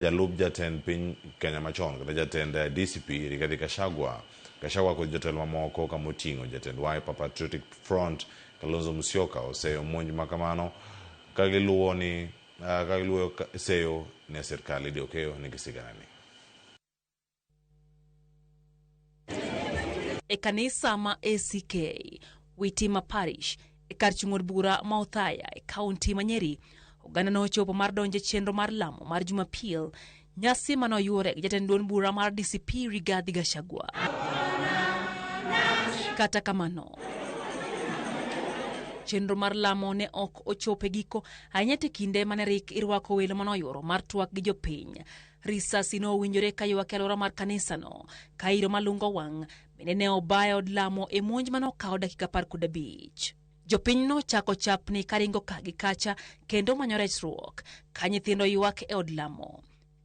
Jalup jatend piny Kenya machon kata jatend DCP Rigathi Gachagua, Gachagua kod jotelo mamoko kamoting'o jatend Wiper Patriotic Front Kalonzo Musyoka oseyo monj makamano ka giluwo ni ka giluwo seyo ne sirkal. Lydia Okeyo nigi siganani. E kanisa ma ACK Witima Parish e kar chung' od bura ma Othaya e kaunti ma Nyeri, oganda nochopo mar donjo e chenro mar lamo mar Jumapil, nyasi mane oyuore gi jatend duond bura mar DCP Rigathi Gachagua. Kata kamano, chenro mar lamo ne ok ochopo e giko ahinya te kinde mane rik irwako welo mane oyuoro mar twak gi jopiny. Risasi ne owinjore ka ywak e alwora mar kanisano, ka iro malungo wang' bende ne obayo od lamo e monj mane okawo dakika 15. Jopiny nochako chapni karingo ka gi kacha kendo manyo resruok, ka nyithindo ywak e od lamo.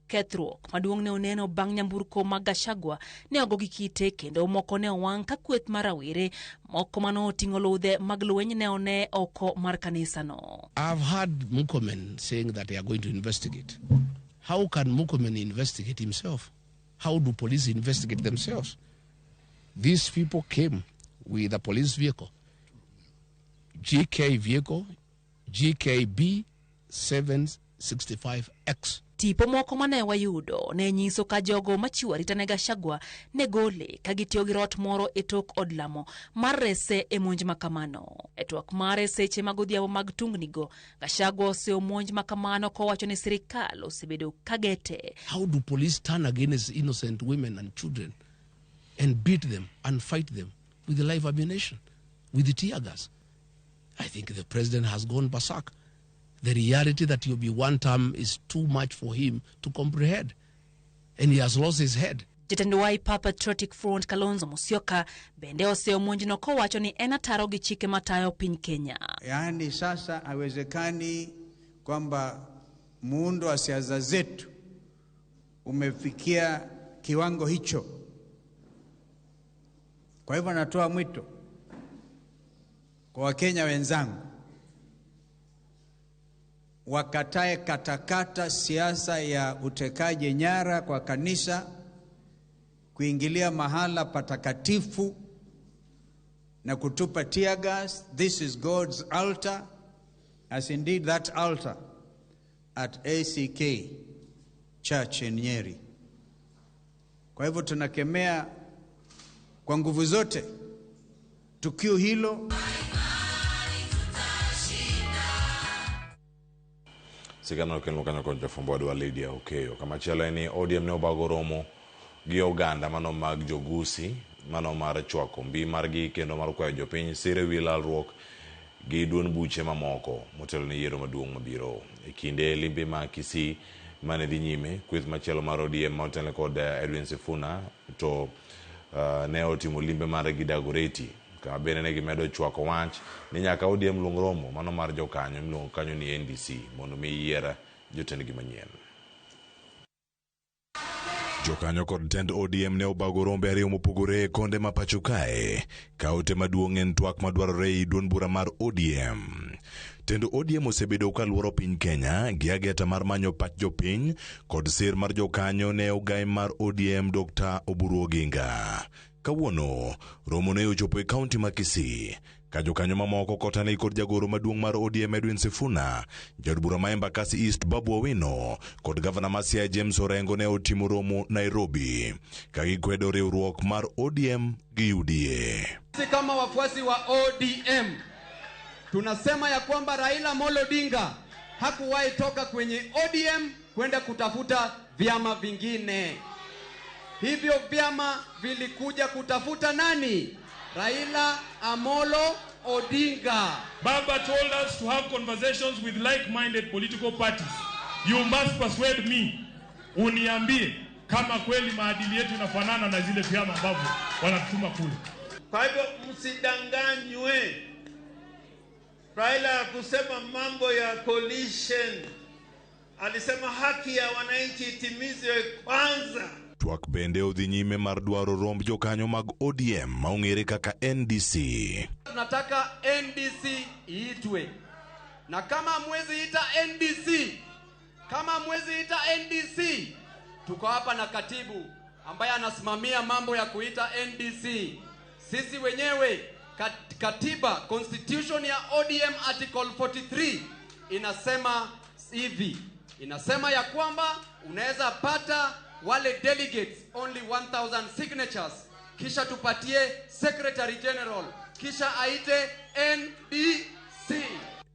Kethruok maduong' ne oneno bang' nyamburko mag Gachagua ne ogo gi kite kendo moko ne owang' ka kweth mar rawere moko mane oting'o ludhe mag lweny ne one oko mar kanisano. I've heard Murkomen saying that they are going to investigate. How can Murkomen investigate himself? How do police investigate themselves? These people came with a police vehicle, GK vehicle, GKB 765X. Tipo moko mane wayudo ne nyiso ka jogo machiwo arita ne Gachagua ne gole ka gitiyo gi rot moro e tok od lamo mar rese e monj ma kamano. E twak mare seche mag odhiambo mag tungnigo, Gachagua oseyo monj ma kamano kowacho ni sirikal osebedo ka gete. How do police turn against innocent women and children and beat them and fight them with the live ammunition, with the tear gas? I think the president has gone berserk. The reality that he'll be one term is too much for him to comprehend, and he has lost his head. Jatend Wiper Patriotic Front Kalonzo Musyoka bende oseyo monjno kowacho ni en ataro gi chike matayo piny Kenya. Yaani sasa haiwezekani kwamba muundo wa siasa zetu umefikia kiwango hicho. Kwa hivyo natoa mwito kwa Wakenya wenzangu wakatae katakata siasa ya utekaji nyara kwa kanisa, kuingilia mahala patakatifu na kutupa tear gas. This is God's altar, as indeed that altar at ACK Church in Nyeri. Kwa hivyo tunakemea kwa nguvu zote tukio hilo. Sigana okelno kanyo kod jafwambo wadwa Lydia Okeyo. Kamachielo en ni ODM ne obago romo gi oganda mano mag jogusi mano mar chwako mbi margi kendo mar kwayo jopiny sir ewi lalruok gi duond buche mamoko motelo ne yiero maduong' mabiro. E kinde limbe ma Kisii mane dhi nyime, kweth machielo mar ODM ma otelne kod Edwin Sifuna to ne otimo limbe margi Dagoretti kama bende ne gimedo chwako wach ni nyaka ODM luong romo mano mar jokanyo miluongo kanyo ni NDC mondo mi yier jotendgi manyien. Jokanyo kod tend ODM ne obago rombe ariyo mopogore e konde ma pacho kae, ka ote maduong' en twak madwarore ei duond bura mar ODM. Tend ODM osebedo ka luoro piny Kenya gi ageta mar manyo pach jopiny kod sir mar jokanyo ne ogai mar ODM Dr. Oburu Oginga. Kawuono, romo ne ochopo e kaunti ma Kisii, ka jokanyo mamoko kotanegi kod jagoro maduong' mar ODM Edwin Sifuna, jaod bura ma Embakasi East Babu Owino kod gavana ma Siaya James Orengo ne otimo romo Nairobi ka gikwedo riwruok mar ODM gi UDA. Sisi kama wafuasi wa ODM tunasema ya kwamba Raila Amolo Odinga hakuwahi toka kwenye ODM kwenda kutafuta vyama vingine. Hivyo vyama vilikuja kutafuta nani? Raila Amolo Odinga. Baba told us to have conversations with like-minded political parties. You must persuade me. Uniambie kama kweli maadili yetu inafanana na zile vyama ambavyo wanatuma kule. Kwa hivyo msidanganywe. Raila kusema mambo ya coalition, alisema haki ya wananchi itimizwe kwanza. Twak bende odhi nyime mar dwaro romb jokanyo mag ODM ma ong'ere kaka NDC. Tunataka NDC iitwe, na kama hamwezi ita NDC, Kama mwezi ita NDC, tuko hapa na katibu ambaye anasimamia mambo ya kuita NDC. Sisi wenyewe katiba, constitution ya ODM article 43 inasema hivi, inasema ya kwamba unaweza pata wale delegates only 1000 signatures, kisha tupatie secretary general, kisha aite NDC.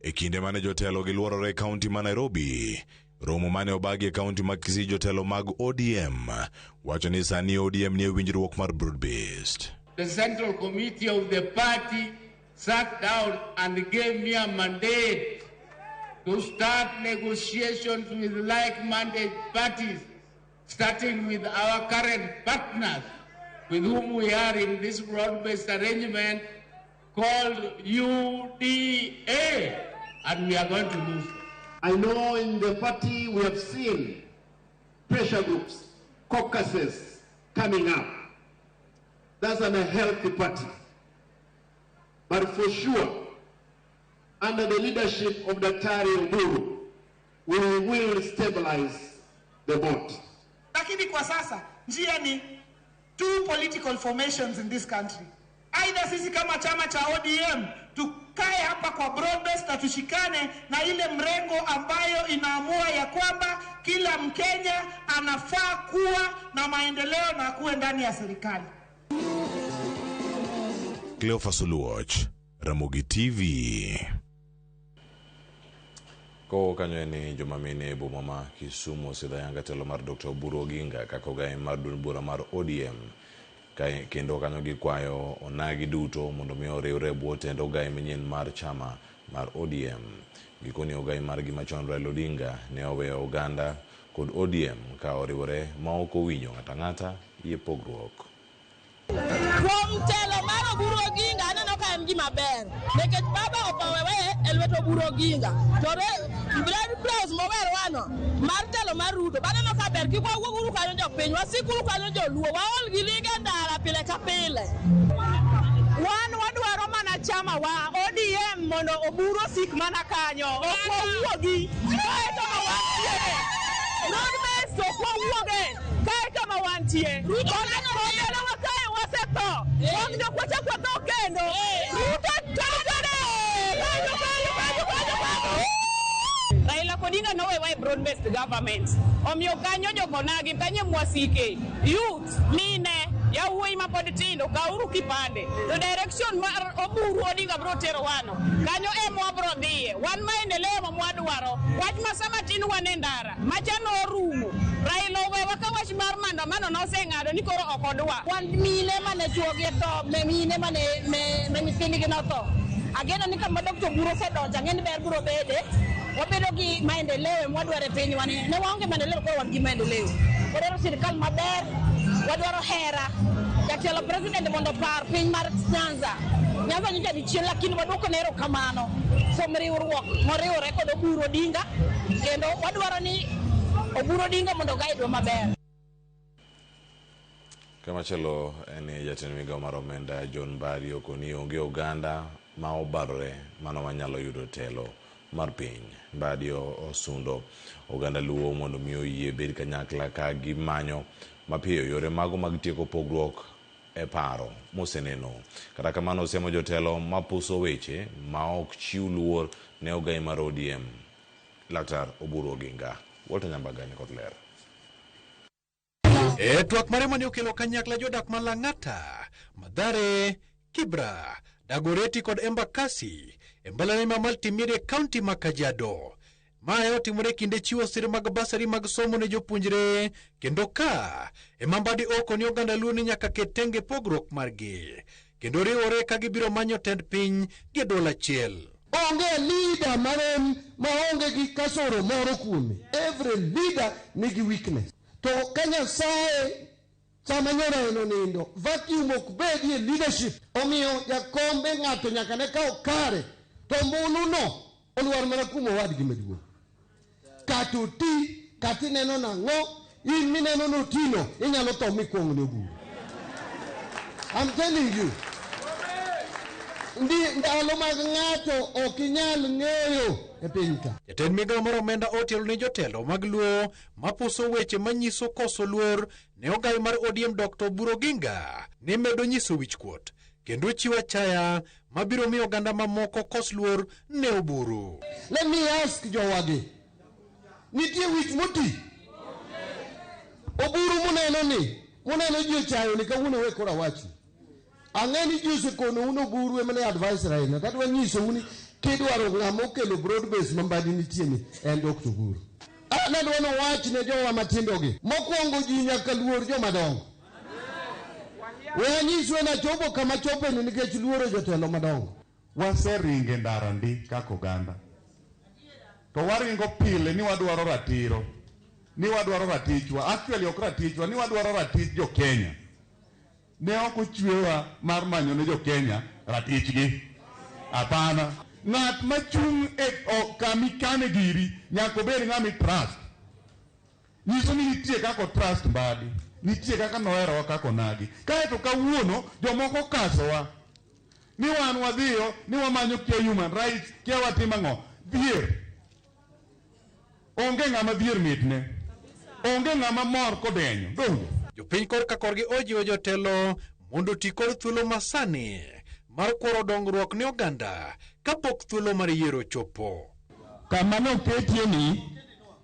E kinde mane jotelo giluorore e kaunti ma Nairobi, romo mane obagi e kaunti ma Kisii jotelo mag ODM wacho ni sani ODM nie winjruok mar broad based. The Central Committee of the party sat down and gave me a mandate to start negotiations with like-minded parties, starting with our current partners, with whom we are in this broad-based arrangement called UDA, and we are going to lose. I know in the party we have seen pressure groups, caucuses coming up. That's an unhealthy party. But for sure, under the leadership of Daktari Oburu, we will stabilize the boat. Lakini kwa sasa njia ni two political formations in this country. Aidha sisi kama chama cha ODM tukae hapa kwa broad base na tushikane na ile mrengo ambayo inaamua ya kwamba kila Mkenya anafaa kuwa na maendeleo na kuwe ndani ya serikali. Cleophas Oluoch, Ramogi TV. Kowuok kanyo en ni joma mine e boma ma Kisumu osidho ayanga telo mar Dr. Oburu Oginga kaka ogaye mar duond bura mar ODM. Kendo kanyo gikwayo onagi duto mondo mi oriwre e bwo tend ogaye manyien mar chama mar ODM. Gikoni ogaye margi machon Raila Odinga ne oweyo oganda kod ODM ka oriwore ma ok owinjo ng'ato ang'ata yie pogruok. Kuom telo mar Oburu Oginga aneno ka en gima ber nikech baba opawewe e lwet Oburu Oginga to Red Cross mowerwano mar telo mar Ruto baneno ka ber kik wawuoguru kanyo jopiny wasikuru kanyo joluo waol gi lige ndara pile ka pile. Wan wadwaro mana chama wa ODM mondo Oburu osik mana kanyo ok wawuogi kae kama wantie North ok wawuoge kae kama wantie Ruto kae wasetho ok jok wachak watho kendo Ruto totore kanyo kanyo kanyo kanyo. Raila Odinga nowewa e broad based government omiyo kanyo jokonagi kanyo mwasike youth mine yawuoyi mapod tindo kauru kipande to direction mar Oburu Odinga bro tero wano kanyo ema wabro dhiye wan maendeleo ma mwadwaro wach ma sama tin wan e ndara macha norumo Raila owewa ka wach mar maandamano noseng'ado ni koro ok odwa. Wan mine mane chuogi otho mine mane nyithindgi notho ageno ni kama Dr. Oburu osedonjo ang'e ni ber biro bede wabedo gi maendeleo mwadwaro e pinywa ni ne waonge maendeleo koro wan gi maendeleo wadwaro sirikal maber wadwaro hera jatelo president mondo opar piny mar Nyanza Nyanza nyocha ni chien lakini waduoko ne erokamano kuom riwruok moriwore kod Oburu Odinga kendo wadwaro ni Oburu Odinga mondo ogaidwa maber. Kamachielo en ni jatend migao mar omenda John Mbadi okoni onge oganda ma obarore mano manyalo yudo telo mar piny. Mbadi osundo oganda Luo mondo mi oyie bed kanyakla ka gimanyo mapiyo yore mago mag tieko pogruok e paro moseneno. Kata kamano osiemo jotelo mapuso weche ma ok chiw luor ne ogai mar ODM Laktar Oburu Oginga. Walter Nyambaga ni kod ler. E twak mare mane okelo kanyakla jodak ma Lang'ata, Mathare, Kibra, Dagoretti kod Embakasi e mbalariany ma Multimedia e kaunti ma Kajiado. Mae otimore kinde chiwo sir mag basari mag somo ne jopuonjre kendo ka ema Mbadi oko ni oganda Luo ni nyaka ket tenge pogruok margi kendo riwore ka gibiro manyo tend piny gi duol achiel. Onge leader marem maonge gi kasoro moro kuome. Every leader nigi weakness. To ka Nyasaye sama nyoro en onindo, vacuum ok bedie leadership. Omiyo jakombe ng'ato nyaka ne kaw kare to ombulu no olwar mana kuom owadgi maduong'. Kata oti, kata ineno nang'o, in mineno notino, inyalo tho mikwong' ne Oburu. I'm telling you. Ndi ndalo mag ng'ato ok inyal ng'eyo. e piny ka. Jatend migawo mar omenda otielo ne jotelo mag Luo mapuso weche manyiso koso luor ne ogai mar ODM Dr. Oburu Oginga ni medo nyiso wichkuot kendo chiwo achaya mabiro miyo oganda mamoko kos luor ne Oburu. Let me ask jowagi, nitie wich moti? Oburu muneno ni, muneno ji ochayo ni kawuono we koro awachi. Ang'e ni ji osekono un Oburu ema ne advice Raila, tadwa nyisou ni kidwaro ng'ama okelo broad base ma Mbadi nitie ni en Dr. Oburu. Nadwa nowach ne jowa matindo gi, mokwongo ji nyaka luor joma dongo. We anyisu en achopo kama chopeni nikech luoro jotelo madongo. Waseringe ndara ndi kaka oganda. To waringo pile ni wadwaro ratiro. Ni wadwaro ratichwa. Actually ok ratichwa, ni wadwaro ratich jo Kenya. Ne ok ochwewa mar manyo ne jo Kenya ratichgi. Hapana. Ng'at machung' e kama ikane giri nyaka obed ng'ama i trust. Nyiso ni nitie kaka o trust Mbadi. Nitie kaka noherowa kaka onagi. Kaeto kawuono jomoko kasowa. Ni wan wadhiyo, ni wamanyo kia human rights, kia watimo ang'o. Dhier. Onge ng'ama dhier mitne. Onge ng'ama mor kodenyo. Donge? Jopiny korka korgi ojiwo jotelo mondo oti kod thuolo masani mar kworo dongruok ne oganda kapok thuolo mar yiero ochopo. Kama noketie ni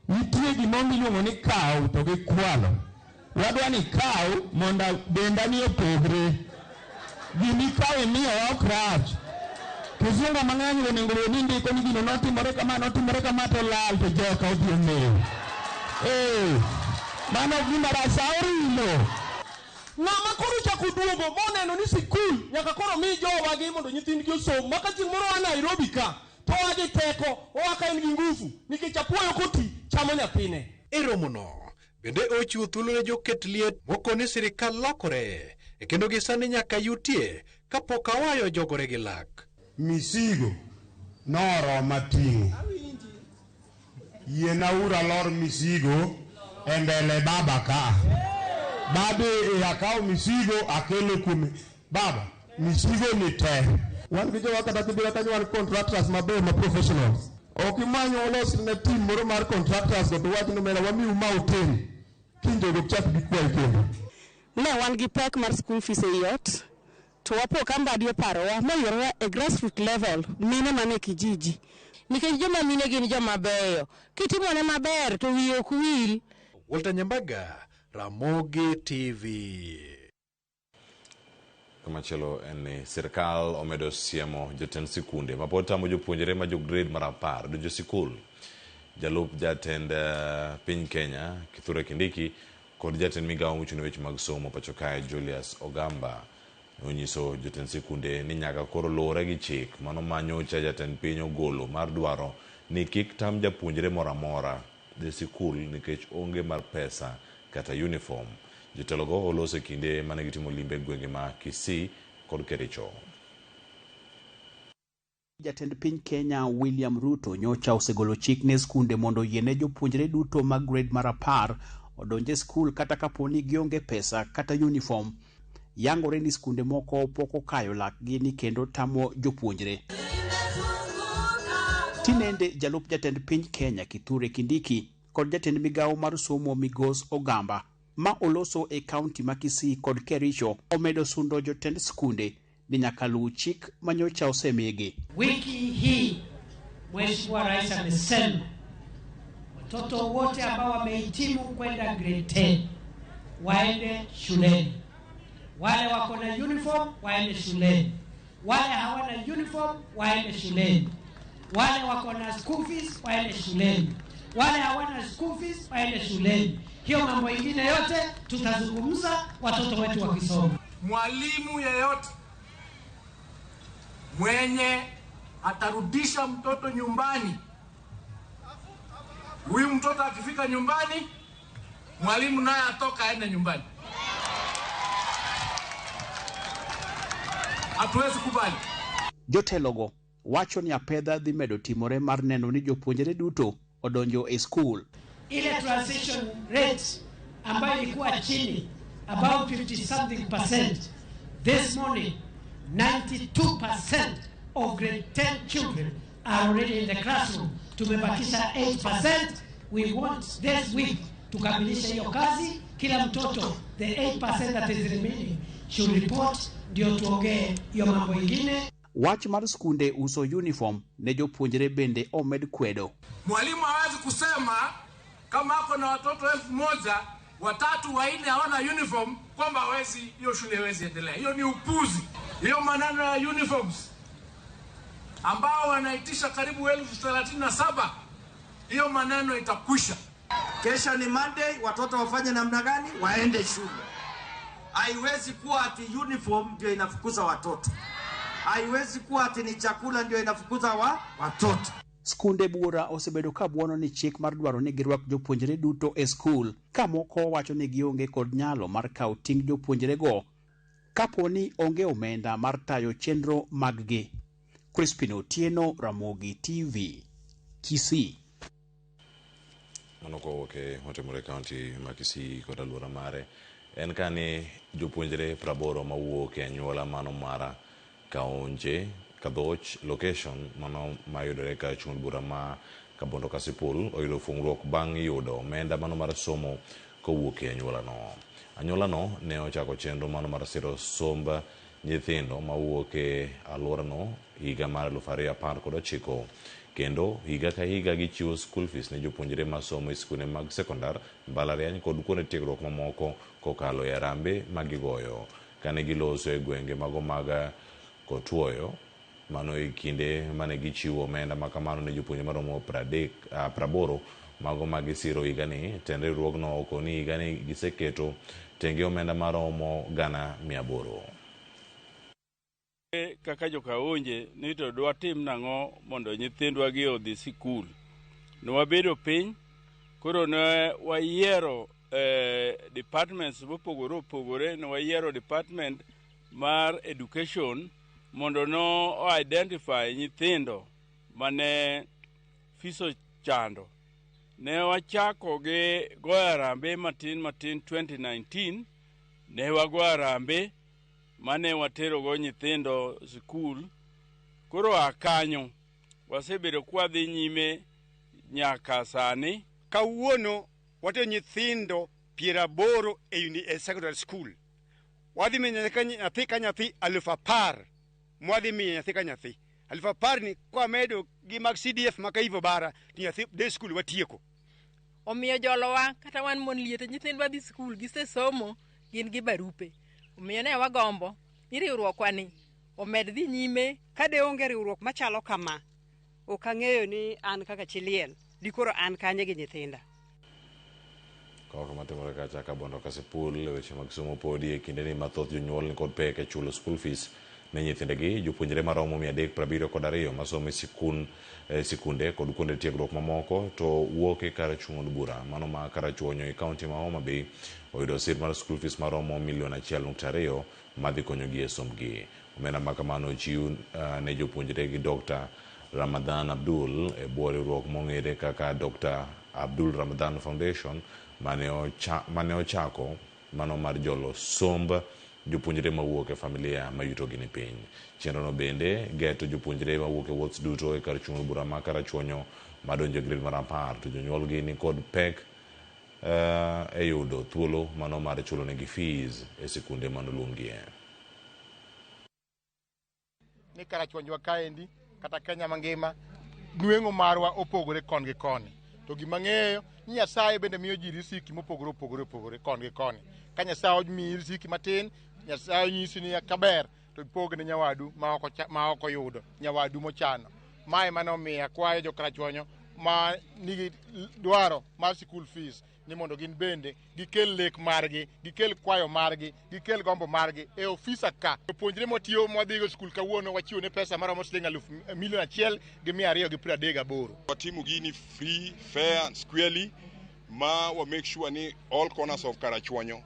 nitie gimoro miluongo ni kaw to gi kwalo. Wadwa ni kaw mondo denda ni opogre. Gimikawo imiyowa ok rach. Kizungu mang'eny onego bed ni ndiko ni gino notimore kama notimore kama to lal to joka odhi ong'eyo. Mano gima rach sa orumo. Ng'ama koro ochako duogo moneno ni sikul nyaka koro mi jowagi mondo nyithindgi osom. Maka chieng' moro oa Nairobi ka to oa gi teko, oa ka en gi ngufu nikech apuoyo koti chamo nyathine. E romono bende ochiwo thuolo ne joket liet mokoni sirikal lokore e kendo gi sani nyaka yutie kapok awayo jogore gi lak. Misigo noroma ting'o. Yiena uru alor misigo e mbele baba ka. Babe e akawo misigo akelo kuome. Baba, misigo ni te. Wan gi jowa kata kibira kanyo wan contractors mabeyo ma professionals. Ok imanyo olos ne team moro mar contractors go to wach ni omera wamiu ma utim. Kiny jogo ok chak gikwayi kendo. Ne wan gi pek mar school fees ei ot, to wapo ka Mbadi oparowa moyiorowa e grassroot level mine mane kijiji. Nikech joma mine gin joma beyo, kitimone maber to wiye ok wil. Walter Nyambaga, Ramogi TV. Kamachielo en ni sirkal omedo siemo jotend sikunde mapod tamo jopuonjre ma jo grade mar 10 donjo sikul. Jalup jatend piny Kenya Kithure Kindiki kod jatend migawo mochung' ne weche mag somo pacho kae Julius Ogamba nonyiso jotend sikunde ni nyaka koro luwre gi chik mano ma nyocha jatend piny ogolo mar dwaro ni kik tam japuonjre moro amora dhi sikul nikech onge mar pesa kata uniform. Jotelogo oloso e kinde mane gitimo limbe e gwenge ma Kisii kod Kericho. Jatend piny Kenya William Ruto nyocha osegolo chik ne skunde mondo oyiene jopuonjre duto mag grade mar 10 odonj e skul kata kapo ni gionge pesa kata uniform. Yangore ni skunde moko pok okayo lakgi ni kendo tamo jopuonjre. Tinende jalup jatend piny Kenya Kithure Kindiki kod jatend migawo mar somo Migos Ogamba ma oloso e kaunti ma Kisii kod Kericho omedo sundo jotend skunde ni nyaka luw chik manyocha osemigi. Wiki hii Mheshimiwa Rais amesema watoto wote ambao wamehitimu kwenda grade 10 waende shuleni. Wale wako na uniform waende shuleni, wale hawana uniform waende shuleni, wale wako na school fees waende shuleni, wale hawana school fees waende shuleni. Hiyo mambo ingine yote tutazungumza watoto wetu wakisoma. Mwalimu yeyote mwenye atarudisha mtoto nyumbani, huyu mtoto akifika nyumbani, mwalimu naye atoka aende nyumbani. Hatuwezi kubali. Jotelogo wacho ni apedha dhi medo timore mar neno ni jopuonjre duto odonjo e skul. Ile transition rate ambayo ilikuwa chini about 50 something percent, this morning 92% of grade 10 children are already in the classroom. Tumebakisha 8%. We want this week tukamilishe hiyo kazi. Kila mtoto, the 8% that is remaining should report, ndio tuongee hiyo mambo ingine. Wach mar skunde uso uniform ne jopuonjre bende omed kwedo. Mwalimu hawezi kusema kama ako na watoto 1000, 3, 4 hawana uniform kwamba hawezi, hiyo shule haiwezi endelea. Hiyo ni upuzi. Hiyo maneno ya uniforms ambao wanaitisha karibu 37,000, hiyo maneno itakwisha. Kesho ni Monday, watoto wafanye namna gani? Waende shule. Haiwezi kuwa ati uniform ndio inafukuza watoto. Haiwezi kuwa ati ni chakula ndio inafukuza watoto. Skunde buora osebedo ka buono ni chik mar dwaro ni girwak jopuonjre duto e skul, ka moko wacho ni gionge kod nyalo mar kawo ting' jopuonjrego kapo ni onge omenda mar tayo chenro maggi. Crispin Otieno, Ramogi TV, Kisii. Mano kowuok e matimore kaunti ma Kisii kod alwora mare en kani jopuonjre 80 mawuok e anyuola mano mara Kaonje Kadhoch location mano mayudore ka chung' bura ma Kabondo Kasipul oyudo fungruok bang' yudo omenda mano mar somo kowuok e anyuolano. Anyuolano ne ochako chenro mano mar siro somb nyithindo mawuok e alworano higa mar 2019 kendo higa ka higa gichiwo school fees ne jopuonjre masomo e skunde mag sekondar, mbalariany kod kuonde tiegruok mamoko kokalo e arambe magigoyo. Kane giloso e gwenge mago mag Kotuoyo, mano e kinde mane gichiwo omenda makamano ne jopuonjre maromo 80 mago magisiro higani. Tend riwruogno okoni higani giseketo tenge omenda maromo 800,000. Kaka jokaonje ni to dwatim nang'o mondo nyithindwa gi odhi sikul. Ne wabedo piny, koro ne wayiero departments mopogore opogore. Ne wayiero department mar education mondo no identify nyithindo mane fees ochando. Ne wachako gi goyo arambe matin matin 2019, ne wagoyo arambe mane waterogo nyithindo sikul. Koro a kanyo wasebedo kwadhi nyime nyaka sani. Kawuono watero nyithindo 80 e secondary school. Wadhi miyo nyathi ka nyathi 10,000. Mwadhi miyo nyathi ka nyathi 10,000 ni kwamedo gi mag CDF maka Ivo Bara to nyathi day school watieko. Omiyo jolowa kata wan mon liete nyithindwa dhi sikul, gisesomo, gin gi barupe. Omiyo ne wagombo ni riwruokwa ni omed dhi nyime. Ka de onge riwruok machalo kama, ok ang'eyo ni an kaka chi liel, dikoro an kanye gi nyithinda. Kok matimore kacha Kabondo Kasipul e weche mag somo podi e kindeni ma thoth jonyuol nikod pek e chulo school fees ne nyithindegi. Jopuonjre maromo 372 masomo e sikunde kod kuonde tiegruok mamoko to wuok e kar chung' od bura mano ma Karachuonyo e kaunti ma Homa Bay oyudo sir mar school fees maromo milion 1.2 madhi konyogi e sombgi. Omenda ma kamano ochiw ne jopuonjre gi Dr. Ramadhan Abdul e bwo riwruok mong'ere kaka Dr. Abdul Ramadhan Foundation mane ochako mano mar jolo somb jopuonjre mawuok e familia ma yutogi ni piny. Chenrono bende geto jopuonjre mawuok e wards duto e kar chung' bura ma Karachuonyo madonjo e grade mar 10 to jonyuolgi ni kod pek e yudo thuolo mano mar chulo negi fees e sikunde manoluongie. Ni Karachuonyo kaendi kata Kenya mangima nweng'o marwa opogore kon gi koni. To gima ng'eyo ni Nyasaye bende miyo ji riziki mopogore opogore opogore kon gi koni. Ka Nyasaye omiyi riziki matin, Nyasaye onyisi ni kaber to ipog ne nyawadu ma ok oyudo, nyawadu mochano. Mae mane omiyo akwayo jo Karachuonyo ma nigi dwaro mar school fees ni mondo gin bende gikel lek margi, gikel kwayo margi, gikel gombo margi e ofisa ka. Jopuonjre mwatiyo mwadhigo skul kawuono wachiwo ne pesa maromo siling 1,238,000. Watimo gini free, fair and squarely ma wa make sure ni all corners of Karachuonyo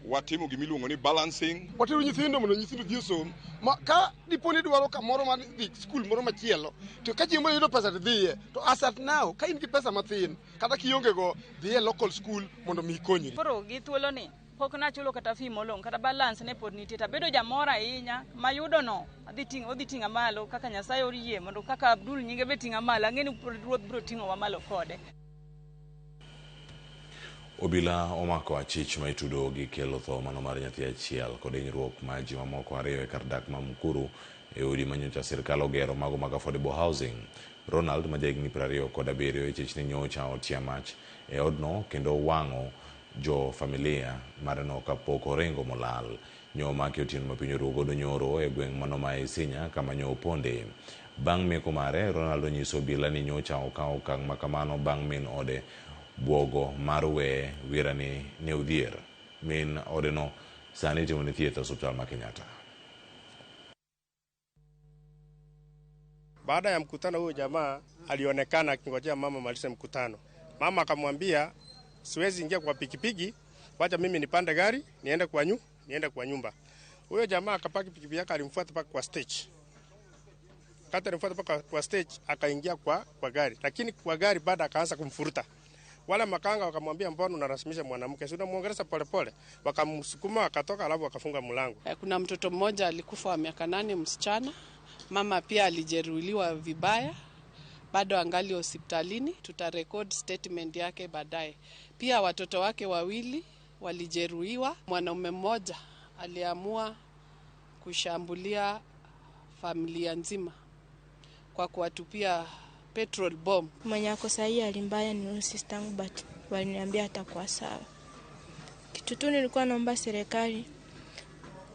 watimo gimiluongo ni balancing. Watero nyithindo mondo nyithindo odhi osom. Ma ka dipo ni dwaro kamoro mar dhi skul moro machielo, to ka chieng' moro iyudo pesa to dhiye. To as at now, ka in gi pesa mathin, kata kionge go, dhi e local school mondo mi ikonyri. Koro gi thuolo ni, Pok nachulo kata fee molong', kata balance ne pod nitie. Tabedo jamor ahinya mayudo no adhi ting'o odhi ting'a malo kaka Nyasaye oyie mondo kaka Abdul nyinge be ting'a malo. Ang'e ni Ruoth biro ting'owa malo kode. Obila omako achich ma itudo gi kelo tho mano mar nyathi achiel kod hinyruok ma ji mamoko ariyo e kar dak ma Mukuru e udi ma nyocha sirkal ogero mago mag affordable housing. Ronald ma jahigni 27 ichich ni nyocha otia mach e odno kendo wang'o jo familia mareno kapok oringo molal. Nyo omaki otieno ma piny oruo godo nyoro e gweng' mano ma Isinya kama nyo oponde. Bang' meko mare, Ronald onyiso obila ni nyocha okawo okang' makamano bang' min ode buogo mar weye wirani ne odhier. Min odeno sani itimone thieth e osiptal ma Kenyatta. Baada ya mkutano, huyo jamaa alionekana akingojea mama malize mkutano. Mama akamwambia, siwezi ingia kwa pikipiki, wacha mimi nipande gari niende kwa niende kwa nyumba. Huyo jamaa akapaki pikipiki yake, alimfuata mpaka kwa stage. Kata alimfuata mpaka kwa stage, akaingia kwa gari, lakini kwa gari baada akaanza kumfuruta. Wale makanga wakamwambia, mbona unarasimisha mwanamke? Si unamuongelesha polepole. Wakamsukuma akatoka, alafu wakafunga mlango. Kuna mtoto mmoja alikufa wa miaka 8, msichana. Mama pia alijeruhiwa vibaya, bado angali hospitalini. Tutarecord statement yake baadaye. Pia watoto wake wawili walijeruhiwa. Mwanaume mmoja aliamua kushambulia familia nzima kwa kuwatupia petrol bomb. Mwenye ako sahi hali mbaya ni sister yangu, but waliniambia atakuwa sawa. Kitu tu nilikuwa naomba serikali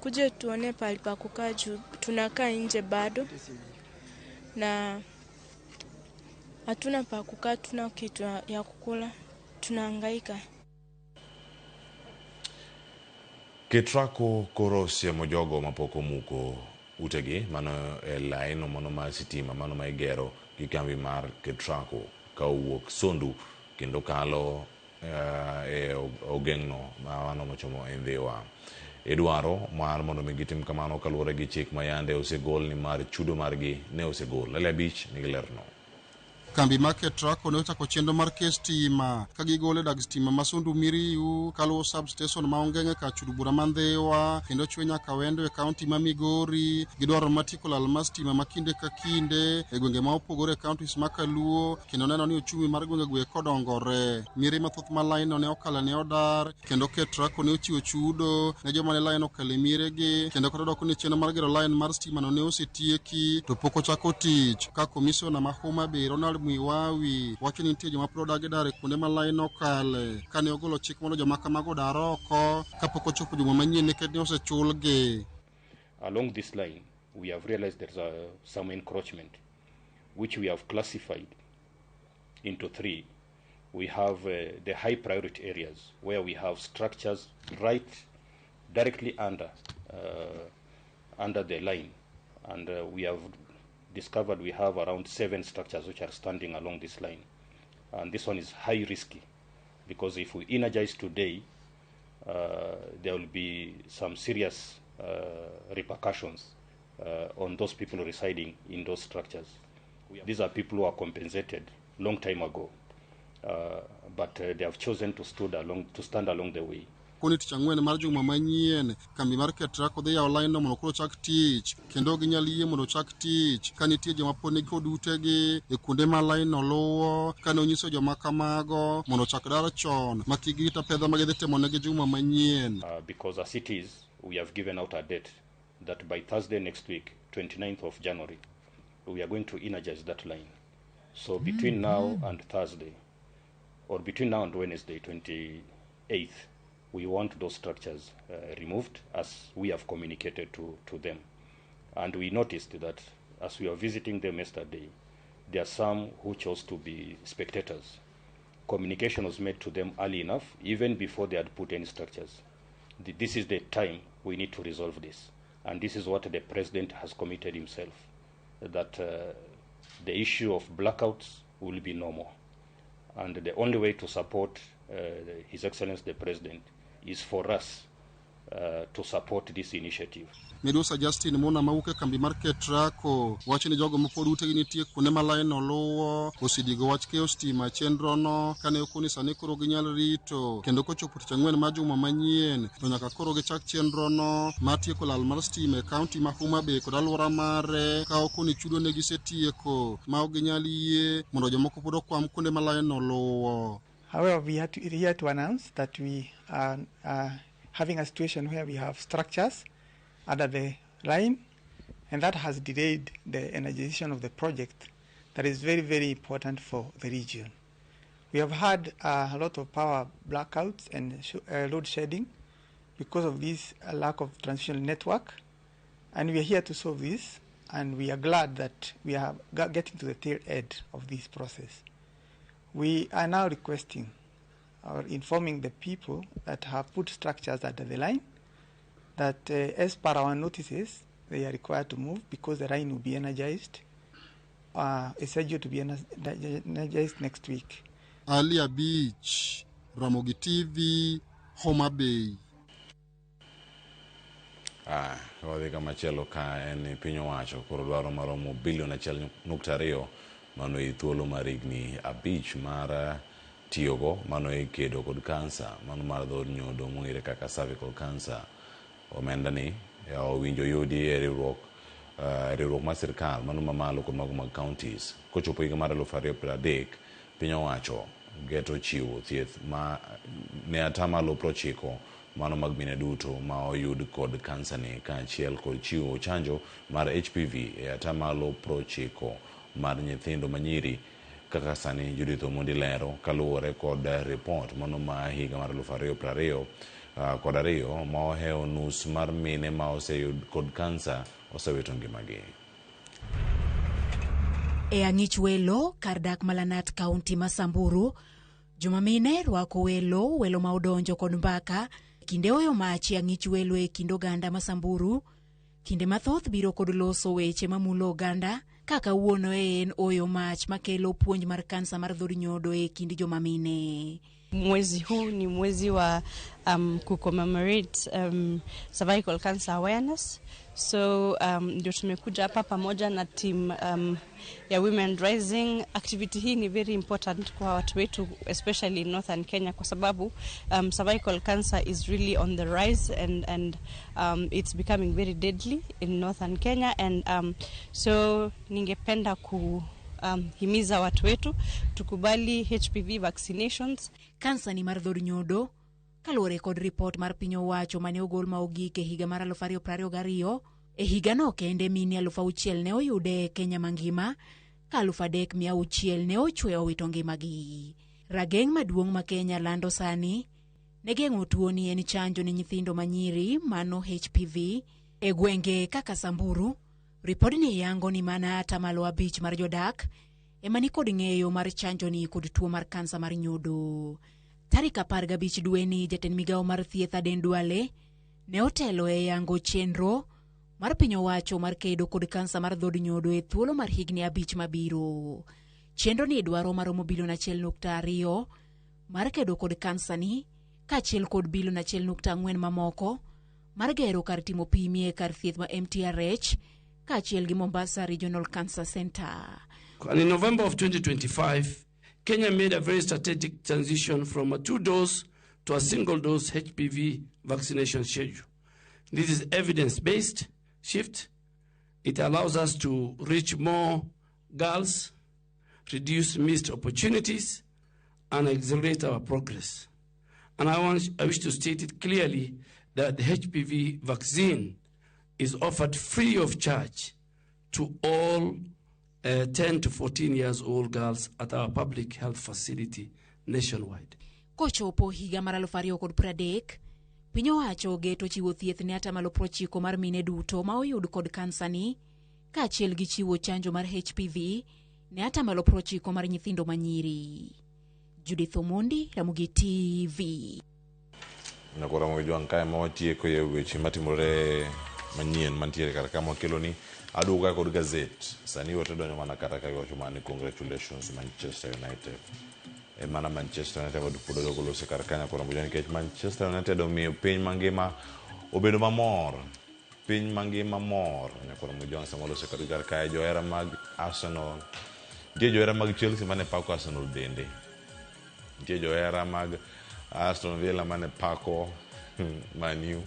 kuje tuone pahali pa kukaa juu tunakaa nje bado na hatuna pa kukaa, tuna kitu ya kukula, tunahangaika. Ketraco koro siemo jogo mapok omuko utegi mano e laino mano mar sitima mano ma igero gi kambi mar Ketraco ka owuok Sondu kendo kalo e ogeng'no mano mochomo e Ndhiwa. Idwaro mar mondo mi gitim kamano kaluwore gi chik ma yande osegol ni mar chudo margi ne osegol. Lele abich nigi lerno. Kambi mar Ketraco ne ochako chenro mar ke stima ka gigolo e dag stima ma Sondu Miriu kaluwo substation ma Ongeng'e kar chudo bura ma Ndhiwa kendo chwe nyaka Wendo e kaunti ma Migori. Gidwaro mar tieko lal mar stima ma kinde ka kinde e gwenge ma opogore e kauntis ma Kaluo kendo neno ni ochumi mar gwenge go odongore. Miere mathoth ma lainno ne okalo ne odar kendo Ketraco ne ochiwo chudo ne joma ne lain okalo e mieregi kendo kata dok ni chenro mar gero lain mar stima no ne osetieki to pok ochako tich. Ka komisona ma Homa Bay Ronald Mwiwawi wacho ni nitie joma pod odagi dar e kuonde ma lain okale kane ogolo chik mondo joma kamago odar oko kapok ochopo juma manyien nikech ne osechulgi. Along this line, we have realized there's some encroachment, which we have classified into three. We have the high priority areas where we have structures right directly under the line, and we have discovered we have around 7 structures which are standing along this line, and this one is high risky because if we energize today, there will be some serious repercussions on those people residing in those structures. These are people who are compensated long time ago, but they have chosen to stand along the way. Koni tich ang'wen mar juma manyien, kambi mar Ketraco dhi yawo lainno mondo koro ochak tich kendo ok ginyal yie mondo ochak tich ka nitie joma pod nikod utegi e kuonde ma lainno luwo. Kane onyiso joma kamago mondo ochak dar chon ma kik girit apedha ma gidhi timonegi juma manyien. Because as it is, we have given out a date that by Thursday next week, 29th of January, we are going to energize that line. So between now and Thursday, or between now and Wednesday, 28th, we want those structures removed as we have communicated to them. And we noticed that as we were visiting them yesterday, there are some who chose to be spectators. Communication was made to them early enough, even before they had put any structures. This is the time we need to resolve this. And this is what the president has committed himself, that the issue of blackouts will be no more. And the only way to support His Excellency the President is for us to support this initiative. Midusa Justin Muna mawuok e kambi mar Ketraco wacho ni jogo mapod utegi nitie kuonde ma lain oluwo osediego wach keyo stima e chenrono kane okoni sani koro ginyal rito kendo kochopo tich ang'wen mar juma manyien to nyaka koro gichak chenrono mar tieko lal mar stima e kaunti ma Homa Bay kod alwora mare ka okoni chudo ne gisetieko ma ok ginyal yie mondo jomoko pod okwam kuonde ma lain oluwo. However, we are here to announce that we are having a situation where we have structures under the line, and that has delayed the energization of the project that is very, very important for the region. We have had a lot of power blackouts and load shedding because of this lack of transmission network, and we are here to solve this, and we are glad that we are getting to the tail end of this process. We are now requesting or informing the people that have put structures under the line that as per our notices, they are required to move because the line will be energized, is scheduled to be energized next week. Ali Abich, Ramogi TV, Homa Bay. Wadhi kamachielo ka en piny owacho koro dwaro maromo bilion 1.2 mano e thuolo mar higni 5 mar tiyogo mano e kedo kod kansa mano mar dhood nyodo mong'ere kaka cervical cancer. Omenda ni owinjo yudi e riwruok mar sirkal mano mamalo kod mago mag counties. Kochopo higa mar 2030 piny owacho geto chiwo thieth ma ne atamalo 90 mano mag mine duto ma oyud kod kansa ni kaachiel kod chiwo chanjo mar HPV e atamalo 90 mar nyithindo manyiri kaka sani Judith Omondi lero kaluwore kod ripot mano ma higa mar 2022 kod ariyo ma ohewo nus mar mine ma oseyud kod kansa osewito ngimagi. E ang'ich welo kar dak Malanat kaunti ma Samburu, joma mine rwako welo ma odonjo kod mbaka kinde oyo mach e ang'ich welo e kind oganda ma Samburu. Kinde mathoth biro kod loso weche mamulo oganda kaka wuono en oyo mach makelo puonj mar kansa mar dhood nyodo e kind joma mine. Mwezi huu ni mwezi wa kucommemorate cervical cancer awareness. So ndio tumekuja hapa pamoja na team ya Women Rising. Activity hii ni very important kwa watu wetu, especially in Northern Kenya, kwa sababu cervical cancer is really on the rise and it's becoming very deadly in Northern Kenya. And so ningependa ku himiza watu wetu tukubali HPV vaccinations. Kansa ni mar dhood nyodo kaluwore kod ripot mar piny owacho mane ogol ma ogik e higa mar 2022, e higano kende mine 6,000 ne oyude e Kenya mangima ka 3,600 ne ochwe owito ngimagi. Rageng' maduong' ma Kenya lando sani ne geng'o tuoni en chanjo ne nyithindo manyiri mano HPV e gwenge kaka Samburu. Ripodni yango ni mana 5% mar jodak ema nikod ng'eyo mar chanjo ni kod tuo mar kansa mar nyodo. Tarik 15 dweni, jatend migawo mar thieth Aden Duale ne otelo e yango chenro mar piny owacho mar kedo kod kansa mar dhood nyodo e thuolo mar higni 5 mabiro. Chenro ni dwaro maromo bilion 1.2 mar kedo kod kansa ni kaachiel kod bilion 1.4 mamoko mar gero kar timo pim e kar thieth ma MTRH kaachiel gi Mombasa Regional Cancer Center. And in November of 2025, Kenya made a very strategic transition from a 2-dose to a single-dose HPV vaccination schedule. This is evidence-based shift. It allows us to reach more girls, reduce missed opportunities, and accelerate our progress. And I wish to state it clearly that the HPV vaccine is offered free of charge to all 10 to 14 years old girls at our public health facility nationwide. Kochopo higa mar 2030, piny owacho geto chiwo thieth ne 90% mar mine duto ma oyud kod kansa ni, kaachiel gi chiwo chanjo mar HPV ne 90% mar nyithindo manyiri. Judith Omondi, Ramogi TV. Nakora Ramogi Jwang' kae ma watieko e weche matimore manyien mantiere kar kama wakeloni. Aduogo kod gazet. Sani watedonjo mana kata ka giwacho mana ni congratulations Manchester United. E mana Manchester United pod odok lose kar kanyo koro nikech Manchester United omiyo piny mangima Obedo mamor, piny mangima mor. Nyakwar Mujong sama oloso kod kar kae johera mag Arsenal. Nitie johera mag Chelsea mane pako Arsenal bende. Nitie johera mag Aston Villa mane pako Man U.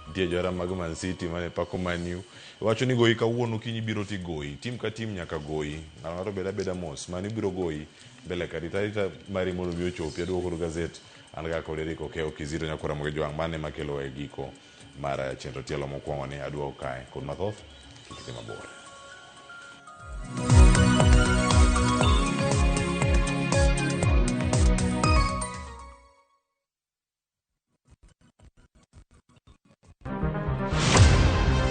Nitie johera mag Man City mane pako Man U. Iwacho ni goyi kawuono kiny biro ti goyi. Tim ka tim nyaka goyi. Ng'ato ng'ato bed abeda mos. Man U biro goyi mbele ka rita arita mari mondo mi ochopi. Aduogo kod gazet. An ga kod Eric Okeo Kizito nyakwar Ramogi Jwang'. Mano ema kelo e giko mar chenro tielo mokwongo ni aduogo kae kod mathoth kik idhi mabor.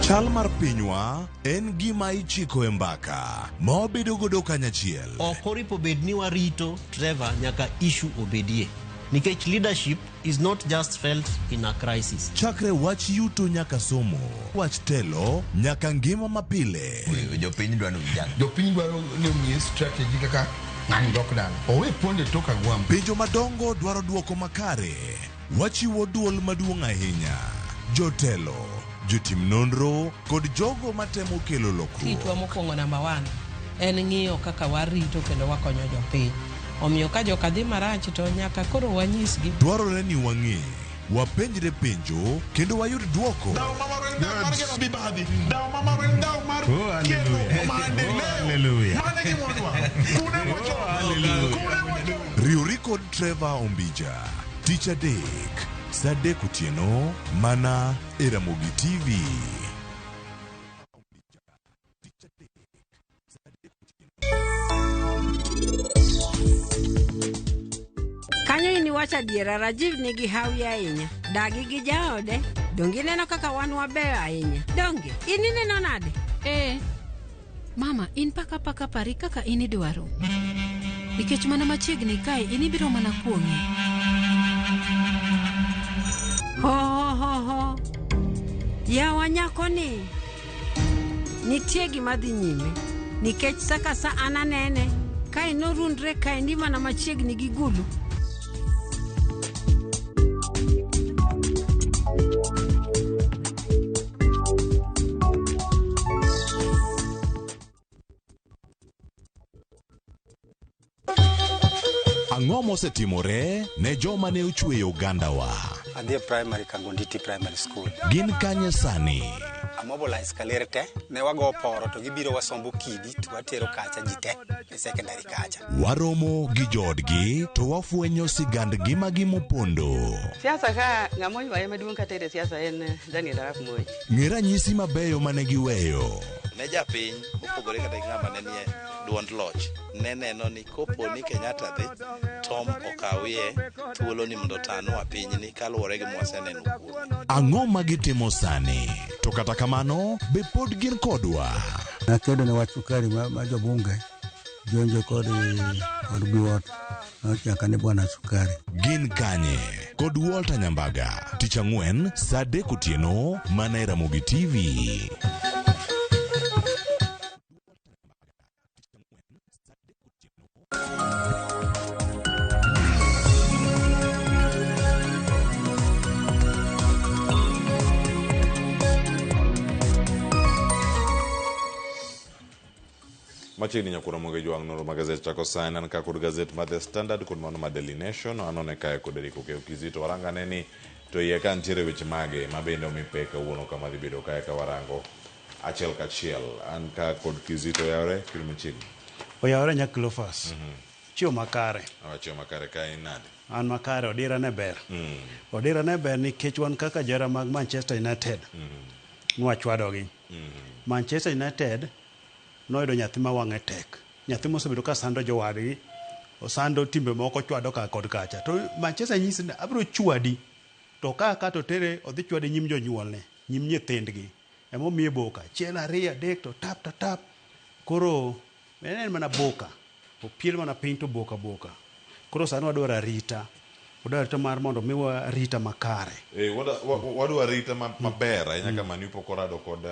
Chal mar pinywa en gima ichiko e mbaka ma wabedo godo kanyachiel. Ok oripo bed ni warito Trevor nyaka issue obedie. Nikech leadership is not just felt in a crisis. Chakre wach yuto nyaka somo, wach telo nyaka ngima mapile. Jopiny dwaro vijana. Jopiny dwaro ni omiye strategy kaka ng'ani dok dala. Owe ponde tok agwambo. Penjo madongo dwaro dwoko makare. Wachiwo duol maduong' ahinya. Jotelo, jotim nonro kod jogo matemo kelo lokruok. Tijwa mokwongo namba one en ng'iyo kaka warito kendo wakonyo jopiny. Omiyo ka joka dhi marach to nyaka koro wanyisgi. Dwarore ni wang'e, wapenjre penjo kendo wayud dwoko. Riwri kod Trevor Ombija, tich adek, saa adek otieno, mana e Ramogi TV. Kanyo in iwacho adiera, Rajiv nigi hawi ahinya. Dagi gi jaode, donge ineno kaka wan wabeyo ahinya? Donge, in ineno nade? Eh, mama, in paka paka pari kaka in idwaro. Nikech mana machiegni kae in ibiro mana kuong'e. Ho ho ho ho. Yawa nyakoni. Nitie gima dhi nyime. Nikech sa ka sa an anene, kae norundre kaendi mana machiegni gi gulu. Ang'o mosetimore ne joma ne ochweyo ogandawa? Adhi e primary Kangonditi Primary School. Gin kanye sani? Amobilize kaler te, ne wago poro to gibiro wasombo kidi to watero kacha ji te e secondary kacha. Waromo gi joodgi to wafwenyo sigand ngimagi mopondo. Siasa ka ng'ama oywaye maduong' katere siasa en Daniel Arap Moi. Ng'e ranyisi mabeyo mane giweyo. Ne japiny mopogore kata gi ng'ama ne nie duond loch ne neno ni kopo ni Kenyatta dhi Tom okawie thuolo ni mondo otanwa pinyni kaluwore gi mwaseneno kuome. Ang'o ma gitimo sani? To kata kamano, be pod gin kodwa? Nakedo ne wach sukari ma, ma jobunge jonjo kod kod biwot nochaka ne bwana sukari. Gin kanye? Kod Walter Nyambaga, tich ang'wen saa adek otieno mana e Ramogi TV. Machiegni nyakura moge jwang' nonro mag gazet chako sani an ka kod gazet mar The Standard kod mano mar Daily Nation anone kae kod Eric Okeyo Kizito warangane ni to iye ka nitiere weche mage ma bende omi pek kawuono kama dhi bedo kae ka warango achiel kachiel an ka kod Kizito yawre kiro machiegni Oyawre nya Cleophas. Chiwo makare. Awachiwo makare ka in nade An makare odira ne ber. Odira ne ber nikech wan kaka johera mag Manchester United. Nwachwadogi. Manchester United noyudo nyathi ma wang'e tek. Nyathi mosebedo ka sando jowadgi, osando timbe moko chwado ka kod kacha. To Manchester nyisi ni abiro chwadi. To ka ka to tere odhi chwade nyim jonyuolne, nyim nyithindgi. Emomiye boka. Achiel, ariyo, adek to tap to tap. Koro en en mana boka. Opiel mana piny to boka boka. Koro sani wadwaro arita. Wadwaro arita mar mondo miwa arita makare. Eh, wadwa arita maber ahinya ka Man U pok orado kod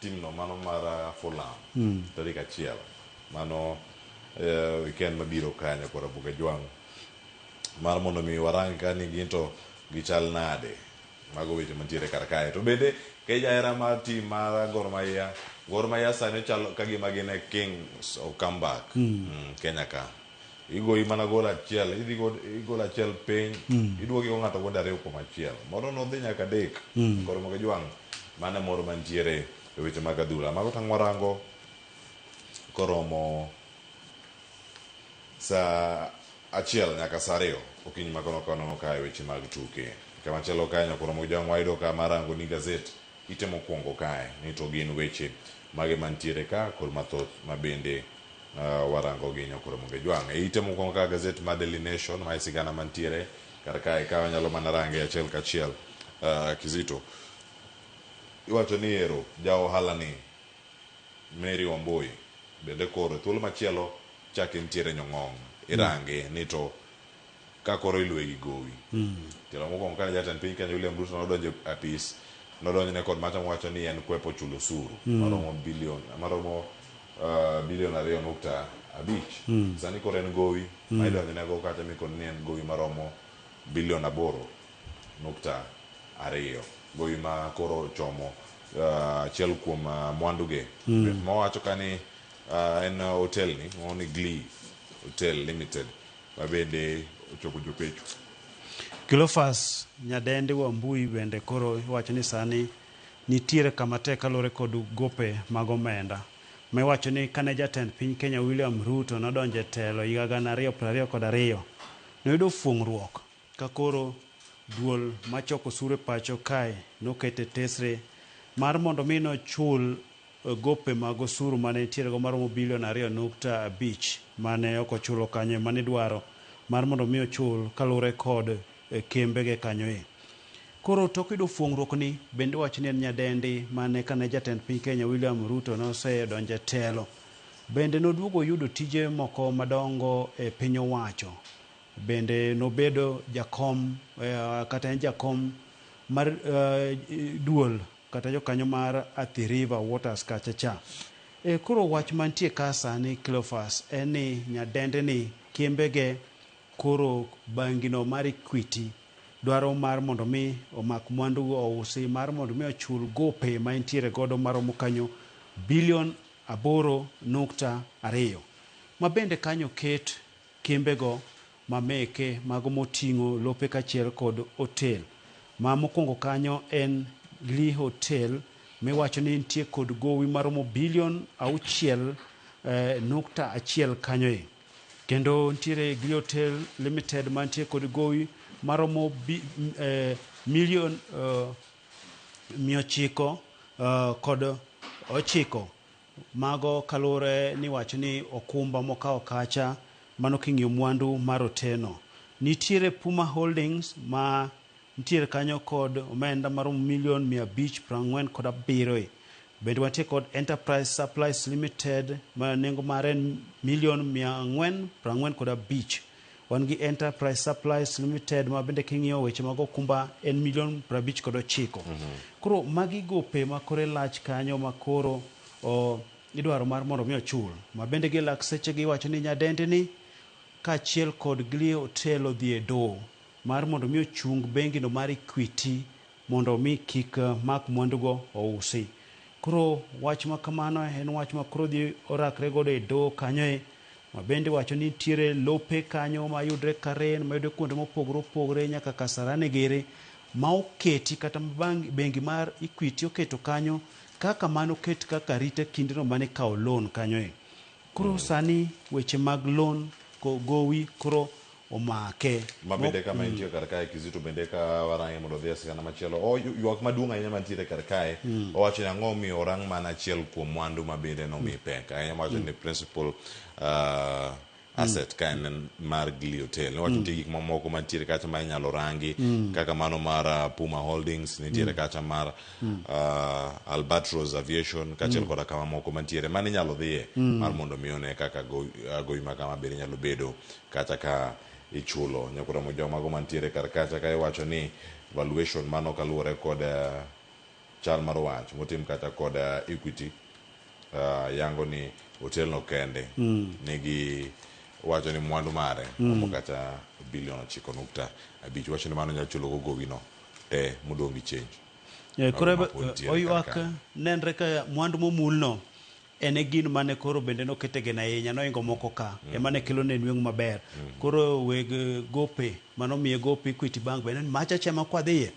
timno mano mar Fulham tarik achiel mano weekend mabiro kanyo kod Rabuka Jwang' mar mondo mi warang ka ni gin to gichal nade Mago weche mantiere kar kae. To bende ka ijahera mar team mar Gor Mahia, Gor Mahia sani chalo ka gima gin e kings of comeback. Kenya ka. Igoyi mana gol achiel, idhi go gol achiel piny, iduogo igo ng'ato gonde 2-1. Moro nodhi nyaka 3. Koro mogo jwang' mano e moro mantiere e weche mag adhula. Mago tang' warango koromo saa 1 nyaka saa 2 okinyi ma kono kono kae weche mag tuke. Kamachielo kae nyaka romo jwang' wayudo ka marango ni gazet ite mokwongo kae ni to gin weche mage mantiere ka kod mathoth ma bende warango gi nyakoro moge jwang'. E ite mokwongo ka gazet mar Daily Nation ma e sigana mantiere kar kae ka wanyalo mana range achiel kachiel. Kizito iwacho ni ero ja ohala ni Mary Wambui bende koro thuolo machielo chak entiere nyong'ong irange ni to ka koro iluwe gi gowi. Tielo mokwongo kane jatend piny Kenya William Ruto nodonjo e apis nodonjne kod macha mowacho ni en kwepo chulo osuru maromo bilion maromo bilion 2.5. Sani koro en gowi ma idonjne go kacha mikoni ni en gowi maromo bilion 8.2, gowi ma koro ochomo achiel kuom mwanduge mowacho ka ni en hotel ni ni Glee Hotel Limited ma bende ochopo jopecho. Cleophas Nyadendi Wambui bende koro iwacho ni sani nitiere kama tek kaluwore kod gope mag omenda. Ma iwacho ni kane jatend piny Kenya William Ruto nodonjo e telo higa 2022, noyudo fuong'ruok ka koro duol machoko osuru e pacho kae nokete tesre mar mondo mi nochul gope mag osuru mane nitiere go maromo bilion 2.5 mane ok ochulo kanyo mane idwaro mar mondo mi ochul kaluwore kod kembege kanyo e. Koro tok yudo fuong'ruok ni bende iwacho ni en nyadendi mane kane jatend piny Kenya William Ruto nosedonjo e telo. Bende noduogo oyudo tije moko madongo e piny owacho. Bende nobedo jakom kata en jakom mar duol kata jokanyo mar Athi River Waters kacha cha. Koro wach mantie ka sani Cleophas en ni nyadendi ni kembege koro bangino mar Equity dwaro mar mondo mi omak mwandu ousi mar mondo mi ochul gope ma entiere godo maromo kanyo bilion 8.2. Ma bende kanyo ket kembego mameke mago moting'o lope kachiel kod hotel. Ma mokwongo kanyo en Glee Hotel miwacho ni nitie kod gowi maromo bilion 6.1 kanyo e. Kendo nitiere Glee Hotel Limited mantie kod gowi maromo milion 909 mago kaluwore ni wacho ni okumba mokawo kacha mano king'iyo mwandu mar oteno. Nitiere Puma Holdings ma nitiere kanyo kod omenda maromo milion 547. Bende wantie kod Enterprise Supplies Limited ma nengo mare en milion 445. Wan gi Enterprise Supplies Limited ma bende king'iyo weche mag okumba en milion 59. Koro magi gope ma kore lach kanyo ma koro idwaro mar mondo mi ochul. Ma bende gi lak seche gi iwacho ni nyadendi ni kaachiel kod Glee Hotel odhi e doho mar mondo mi ochung bengi no mar Equity mondo mi kik mak mwandugo ousi. Koro wach ma kamano en wach ma koro dhi orakre godo e doho kanyo e ma bende wacho ni nitiere lope kanyo mayudre Karen, mayudre kuonde mopogore opogore nyaka Kasarani giri ma oketi kata bengi mar Equity oketo kanyo kaka mano oket kaka rite kindeno mane ikawo loan kanyo e. Koro sani weche mag loan gowi koro omake. Ma bende kama intie kar kae Kizito bende ka warange mondo odhi e sigana machielo. O ywak maduong' ahinya mantiere kar kae owacho ni ang'o omiyo orang mana achiel kuom mwandu ma bende nomi pek. Ahinya mowacho ni principal asset ka en mar Glee Hotel. Nowacho nitie gik mamoko mantiere kacha ma inyalo rangi kaka mano mar Puma Holdings, nitiere kacha mar Albatros Aviation kaachiel koda kama moko mantiere mano inyalo dhiye mar mondo mi one kaka gowi ma kama bende nyalo bedo kata ka ichulo. Nyakoromo jomago mantiere kar kacha ka iwacho ni valuation mano kaluwore kod chal mar wach motim kata kod Equity yango ni hotel no kende nigi wacho ni mwandu mare romo kata bilion 9.5. Wacho ni mano nyalo chulo go gowi no. te modong' gi change. Koro Mago ma pod nitiere kar oywak kanyo. Nenre ka mwandu momulno en e gino mane koro bende nokete geno ahinya noingo moko ka ema ne kelo ne nweng'o maber. Koro weg gope manomiye gope Equity Bank bende ni macha cha ema kwadhiye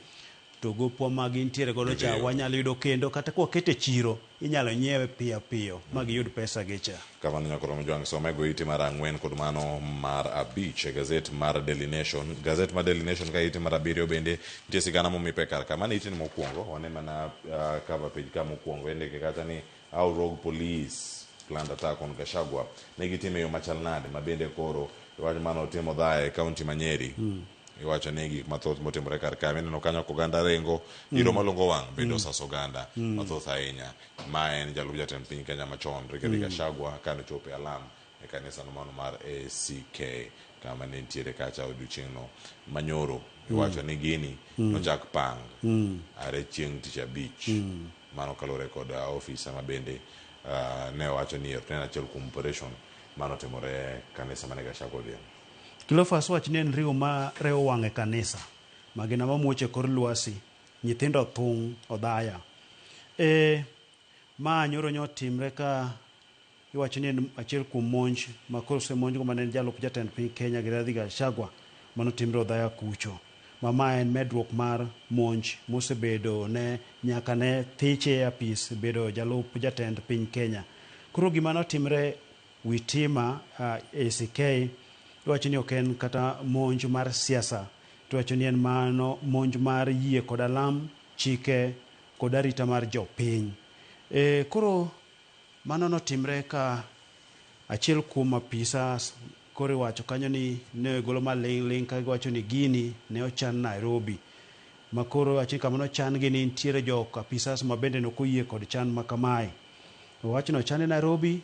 to gopwa ma gintiere godo cha wanyalo yudo kendo kata kwakete e chiro inyalo nyiewe piyo piyo ma giyud pesa gi cha. Kamano nyakoro Mjwang' some go ite mar 4 kod mano mar 5 e gazet mar Daily Nation. Gazet mar Daily Nation ka ite mar 7 bende nitie sigana momi pek kar ka. Mano ite mokwongo, wane mana cover page ka mokwongo indike kacha ni how rogue police planned attack on Gachagua. Ne gitime e yo machal nade ma bende koro iwacho mano otimo dhaya e kaunti ma Nyeri. Iwacho ni gik mathoth motimore kar ka mineno kanyo koganda ringo iro malongo wang' bende osaso oganda mathoth ahinya. Ma en jalup jatend piny Kenya machon Rigathi Gachagua kane ochopo e alam e kanisa no mano mar ACK kama ne nitiere kacha odiochieng'no manyoro. Iwacho ni gini nochak pang are chieng' tich abich. Mano kaluwore kod ofisa ma bende ne owacho ni ne en achiel kuom operation manotimore kanisa mane Gachagua odhiye. Cleophas wach ni en riwo ma rewo wang' e kanisa. Magina mamuoch e kor lwasi, nyithindo thung' odhaya. Ma nyoro nyotimre ka iwacho ni en achiel kuom monj ma koro osemonjgo mane en jalup jatend piny Kenya Rigathi Gachagua manotimre Othaya kucho. Ma ma en medruok mar monj mosebedo ne nyaka ne thiche e apis bedo jalup jatend piny Kenya. Koro gima notimre Witima ACK iwacho ni ok en kata monj mar siasa, to iwacho ni en mano monj mar yie kod alam, chike kod arita mar jopiny. Koro mano notimre ka achiel kuom apisas koro iwacho kanyo ni ne golo maling' ling' ka giwacho ni gini ne ochan Nairobi. Ma koro iwacho ni kama nochan gi ni nitiere jo apisas ma bende nok oyie kod chan ma kamae. Owacho ni ochane Nairobi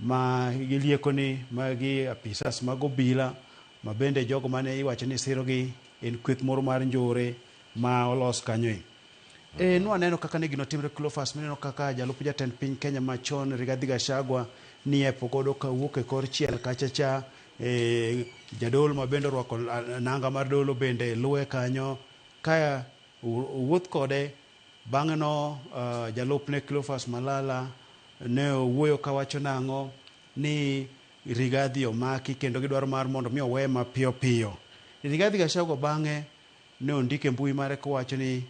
ma gilieko ni magi apisas mag obila ma bende jogo mane iwacho ni sirogi en kweth moro mar njore ma olos kanyo e. Nwaneno kaka ne gino timre Cleophas, mineno kaka jalup jatend piny Kenya machon Rigathi Gachagua niepo godo kawuok e kor chiel kacha cha, jadolo ma bende orwako nanga mar dolo bende luwe kanyo ka owuoth kode. Bang'e no jalupne Cleophas Malala ne owuoyo kawacho nang'o ni Rigathi omaki kendo gidwaro mar mondo mi owe mapiyo piyo. Rigathi Gachagua bang'e ne ondiko e mbui mare kowacho ni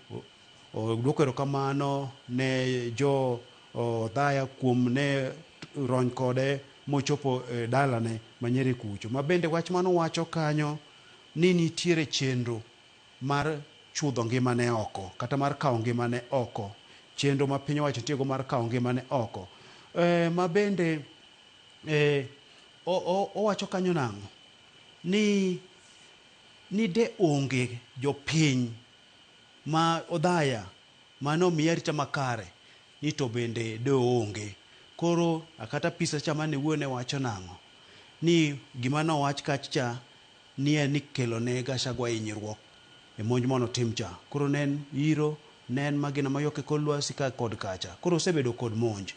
odwoko erokamano ne jo Othaya kuom ne rony kode mochopo e dalane ma Nyeri kucho. Ma bende wach manowacho kanyo ni nitiere chenro mar chudho ngimane oko kata mar kawo ngimane oko. Chenro ma piny owacho tiyogo mar kawo ngimane oko. Ma bende owacho kanyo nang'o? Ni de onge jopiny ma Othaya mane omiye arita makare ni to bende de onge. Koro kata pisa cha mane wuoyo ne wacho nang'o? Ni gima nowach kach cha ni en ni kelo ne Gachagua hinyruok e monj manotim cha. Koro ne en iro, ne en magina mayok e kor lwasi ka kod kacha. Koro osebedo kod monj.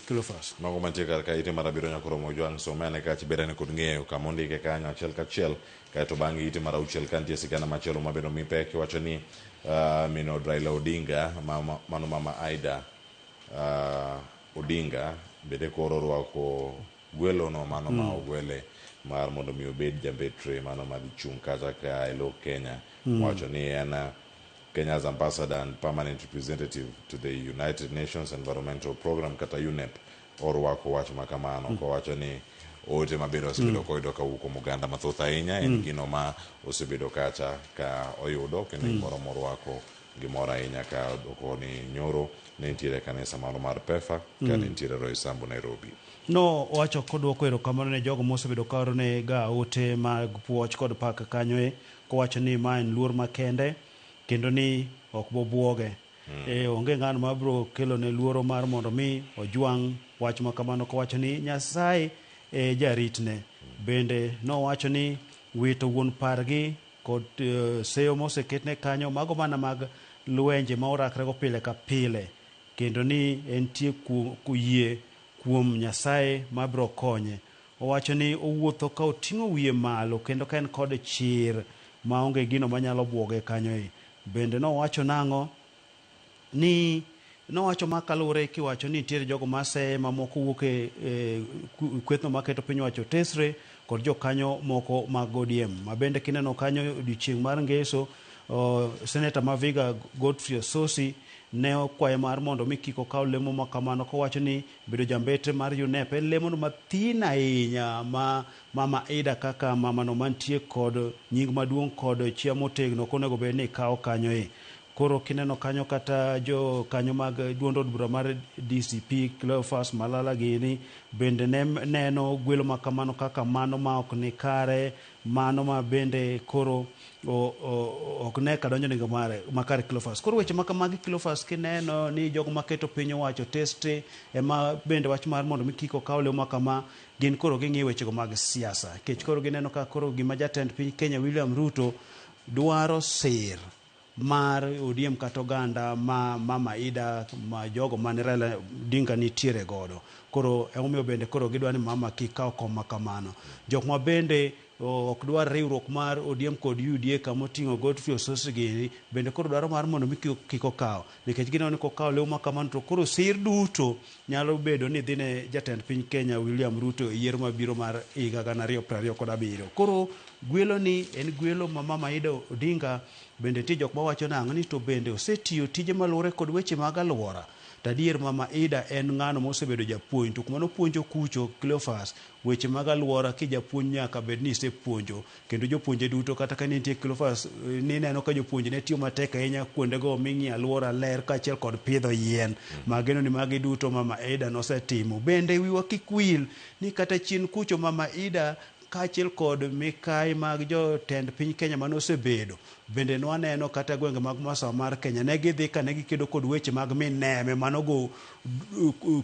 Cleophas. Mago mantie kar ka ite mar 7 nyakoro Mojwang' some ane kach berane kod ng'eyo kama ondike kanyo achiel kachiel. Kaeto bang'e ite mar 6 ka nitie sigana machielo ma bende omi pek iwacho ni min od Raila Odinga, mano mama Aida Odinga bende koro orwako gwelo no mano ma ogwele mar mondo mi obed jambetre mano madhi chung' kacha ka e lo Kenya. Wacho ni en Kenya's ambassador and permanent representative to the United Nations Environmental Program kata UNEP orwako wach ma kamano kowacho ni ote ma bende osebedo koyudo kawuok kuom oganda mathoth ahinya en gino ma osebedo kacha ka oyudo kendo gimoro morwako gimoro ahinya ka odwoko ni nyoro ne nitiere kanisa mano mar PEFA ka ne nitiere Roysambu Nairobi. No owacho kodwoko erokamano ne jogo mosebedo ka orone ga ote mag puoch kod pak kanyo e kowacho ni ma en luor makende kendo ni ok bobuoge. Onge ng'ano mabiro kelo ne luoro mar mondo mi ojwang' wach ma kamano kowacho ni Nyasaye e jaritne. Bende nowacho ni wito wuon pargi kod seyo moseketne kanyo mago mana mag lwenje ma orakrego pile ka pile kendo ni entie yie kuom Nyasaye mabiro konye. Owacho ni owuotho ka oting'o wiye malo kendo ka en kod chir maonge gino manyalo buoge kanyo e. Bende nowacho nang'o ni nowacho ma kaluwore kiwacho ni nitiere jogo maseye mamoko wuok e kwethno maketo piny owacho tesre kod jokanyo moko mag ODM. Ma bende kineno kanyo odiochieng' mar ngeso, Seneta ma Vihiga Godfrey Osotsi ne okwaye mar mondo mi kik okaw lemo ma kamano kowacho ni bedo jambetre mar UNEP en lemono mathin ahinya ma mama Ida kaka mamano mantie kod nying maduong' kod chia motegno ok onego bed ni ikawo kanyo e. Koro kineno kanyo kata jo kanyo mag duond od bura mar DCP Cleophas Malala gini bende ne neno gwelo ma kamano kaka mano ma ok ni kare, mano ma bende koro ok ne ka donjo nengo mare makare Cleophas. Koro weche ma kamagi Cleophas kineno ni jogo maketo piny owacho teste ema bende wach mar mondo mi kik okaw lemo ma kama, gin koro ging'iyo wechego mag siasa. Nikech koro gineno ka koro gima jatend piny Kenya William Ruto dwaro sir mar ODM kata oganda ma mama Ida ma jogo mane Raila Odinga nitiere godo. Koro emomiyo bende koro gidwa ni mama kik kaw kom ma kamano. Jok ma bende ok dwar riwruok mar ODM kod UDA kama oting'o Godfrey Osotsi gini bende koro dwaro mar mondo mi kik okaw. Nikech gineno ni kokawo lemo ma kamano to koro sir duto nyalo bedo ni dhi ne jatend piny Kenya William Ruto e yiero mabiro mar higa 2027. Koro gwelo ni en gwelo ma mama Ida Odinga bende nitie jok mawacho nang'o ni to bende osetiyo tije maluwore kod weche mag alwora. To adier mama Ida en ng'ano mosebedo japuonj to kuma nopuonjo kucho Cleophas weche mag alwora kijapuonj nyaka bed ni isepuonjo kendo jopuonje duto kata ka nitie Cleophas nineno ka jopuonje ne tiyo matek ahinya kuondego ming'iyo alwora ler kaachiel kod pidho yien. Mageno ni magi duto mama Ida nosetimo. Bende wiwa kik wil ni kata chien kucho mama Ida kaachiel kod mikai mag jotend piny Kenya manosebedo bende nwaneno kata gwenge mag masawa mar Kenya ne gidhi ka ne gikedo kod weche mag mineme manogo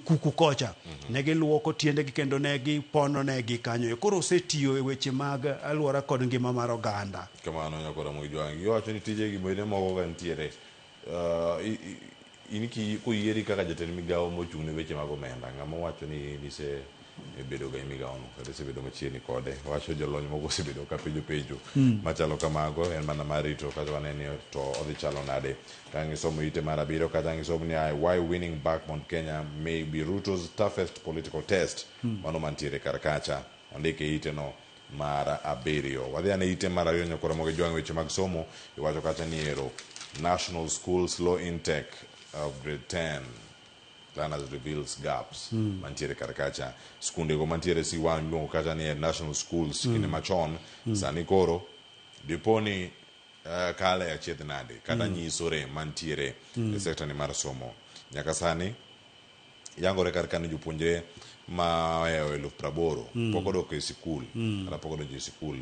kuku kocha. Ne giluoko tiendegi kendo ne gipono negi kanyo. Koro osetiyo e weche mag alwora kod ngima mar oganda. Kamano nyakora Mwijwang'. Iwacho ni tijegi bende moko ka nitiere. In koyieri kaka jatend migawo mochung' ne weche mag omenda, ng'ama wacho ni ise bedo ga e migawo no kata isebedo machiegni kode. Wacho jolony moko osebedo ka penjo penjo machalo kamago, en mana mar rito kata wanene to odhi chalo nade. Ka ngisomo ite mar 7 kata ngisomo ni why winning back Mount Kenya may be Ruto's toughest political test. Mano mantiere kar kacha ondike ite no mar 7. Wadhi ane ite mar 2 nyakora moge jwang' weche mag somo. Iwacho kacha ni ero National Schools low intake of grade 10 learners reveals gaps. Mantiere kar kacha skunde go mantiere C1 miluongo kacha ni National Schools kinde machon. Sani koro dipo ni kale achiedh nade kata nyisore mantiere e sekta ni mar somo. Nyaka sani yangore kar kani jopuonjre ma ohewo 80,000 pok odok e sikul kata pok odonjo e sikul.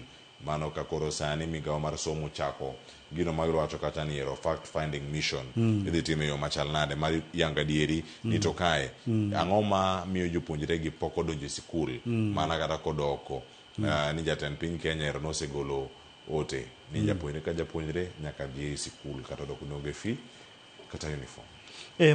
Mano ka koro sani migawo mar somo chako gino ma giwacho kata ni ero fact finding mission. Idhi time e yo machal nade mar yango adieri ni to kae ang'o ma miyo jopuonjre gi pok odonjo e sikul mana kata kodoko ni jatend piny Kenya ero nosegolo ote ni japuonjre ka japuonjre nyaka dhi e sikul kata odok ni onge fee kata uniform.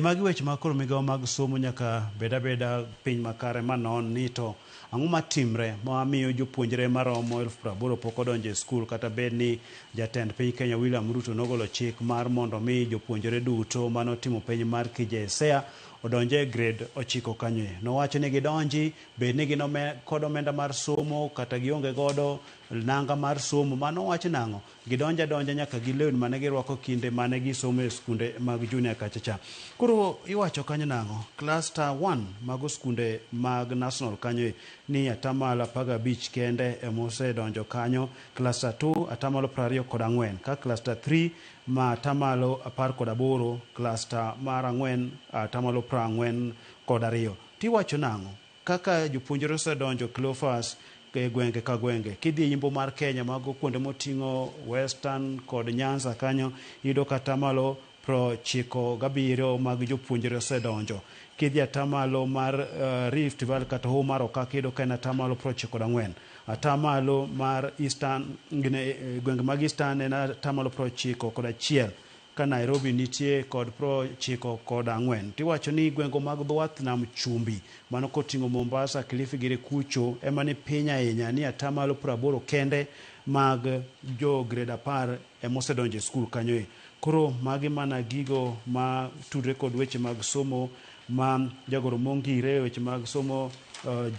Magi weche mag koro migawo mag somo nyaka bed abeda piny makare manon ni to ang'o matimre mamiyo jopuonjre maromo 80,000 pok odonjo e skul kata bed ni jatend piny Kenya William Ruto nogolo chik mar mondo mi jopuonjre duto manotimo penj mar KJSEA odonje e grade 9 kanyo. Nowacho ni gidonji bed ni gin kod omenda mar somo kata gionge godo nanga mar somo. Mano wach nang'o? Gidonja donja nyaka gi lewni mane girwako kinde mane gisomo e skunde mag junior kacha cha. Koro iwacho kanyo nang'o? Cluster 1 mago skunde mag national kanyo ni 15% kende emosedonjo kanyo. Cluster 2 24%, ka cluster 3 ma 18%, cluster mar 4 42%. Tiwacho nang'o? Kaka jopuonjre osedonjo Cleophas e gwenge ka gwenge. Kidhi e yimbo mar Kenya mago kuonde moting'o Western kod Nyanza kanyo iyudo ka 97% mag jopuonjre osedonjo. Kidhi atamalo mar Rift Valley kata Hoho mar Okak iyudo ka en 94%. Atamalo mar Eastern gwenge mag Eastern en 91%. Ka Nairobi nitie kod 94. Tiwacho ni gwengo mag dho wath nam chumbi mano koting'o Mombasa, Kilifi giri kucho ema ni piny ahinya ni 80% kende mag jo grade 10 emosedonjo e skul kanyo e. Koro magi mana gigo ma tudre kod weche mag somo ma jagoro mongire e weche mag somo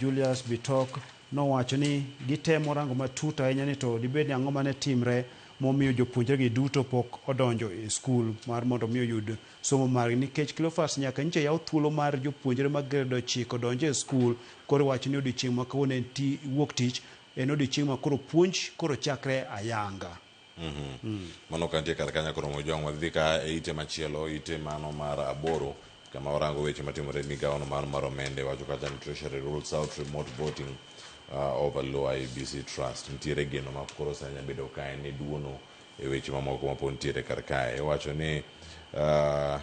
Julius Bitok nowacho ni gitemo rango matut ahinya ni to dibed ni ang'o mane timre momiyo jopuonjre gi duto pok odonjo e skul mar mondo mi oyud somo margi nikech Cleophas nyaka nyicha yaw thuolo mar jopuonjre mag grade 9 donjo e skul. Koro iwacho ni odiochieng' ma kawuono en wuok tich, en odiochieng' ma koro puonj koro chakre ayanga. Mano ka nitie kar kanyo koro mojong wadhi ka e ite machielo, ite mano mar 8 kama warango weche matimore e migawono mar omenda. Wacho kacha ni Treasury rules out remote voting over low IEBC trust. Nitiere geno ma koro sani nyalo bedo kae ni duono e weche mamoko ma pod nitiere kar kae. Iwacho ni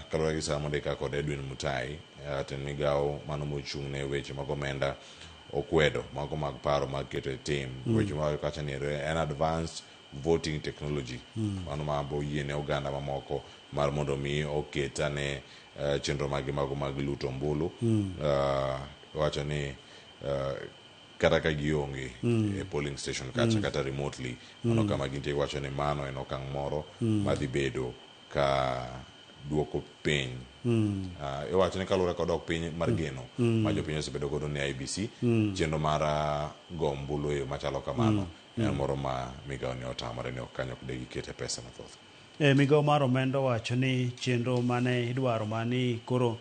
kaluwore gi saa mondika kod Edwin Mutai, jatend migawo mano mochung' ne weche mag omenda okwedo mago mag paro mag keto e tim weche mawacho kacha ni en advanced voting technology mano ma bo yiene oganda mamoko mar mondo mi oket ane chenro magi mago mag luto ombulu. Wacho ni kata ka gionge e polling station kacha kata remotely mano kama gintie, wacho ni mano en okang' moro madhi bedo ka duoko piny. Iwacho ni kaluwore kod dok piny mar geno ma jopiny osebedo godo ne IEBC, chenro mar go ombulu e yo machalo kamano en moro ma migawo ni otamore ni ok kanyo ok de gikete pesa mathoth. Migawo mar omenda owacho ni chenro mane idwaro mani koro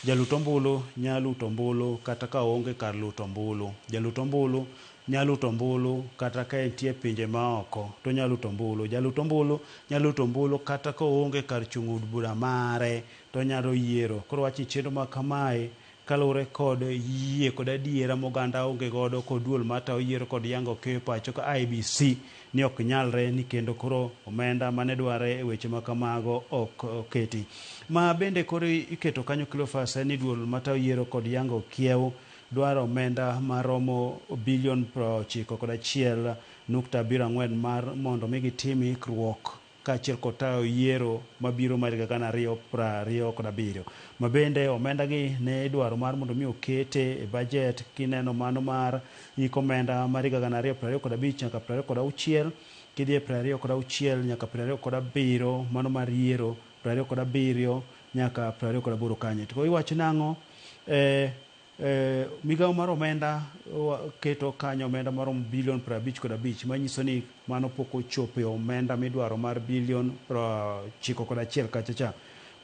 jalut ombulu nyalo luto ombulu kata ka oonge kar luto ombulu. Jalut ombulu nyalo luto ombulu kata ka entie pinje maoko to onyalo luto ombulu. Jalut ombulu nyalo luto ombulu kata ka oonge kar chung' od bura mare to onyalo yiero. Koro wach ni chenro ma kamae kaluwore kod yie kod adiera moganda onge godo kod duol matayo yiero kod yango keyo pacho ka IEBC ni ok nyalre ni kendo koro omenda mane dware e weche ma kamago ok oketi. Ma bende koro iketo kanyo Cleophas en ni duol matayo yiero kod yango kiew dwaro omenda maromo bilion 91.74 mar mondo mi gitim ikruok kaachiel kod tayo yiero mabiro mar higa 2027. Ma bende omenda gi ne idwaro mar mondo mi okete e budget kineno mano mar hik omenda mar higa 2025 nyaka 26, kidhi e 26 nyaka 27 mano mar yiero 27 nyaka 28 kanyo. To iwacho nang'o? Migawo mar omenda keto kanyo omenda maromo bilion 55 manyiso ni mano pok ochopo e omenda midwaro mar bilion 91 kacha cha.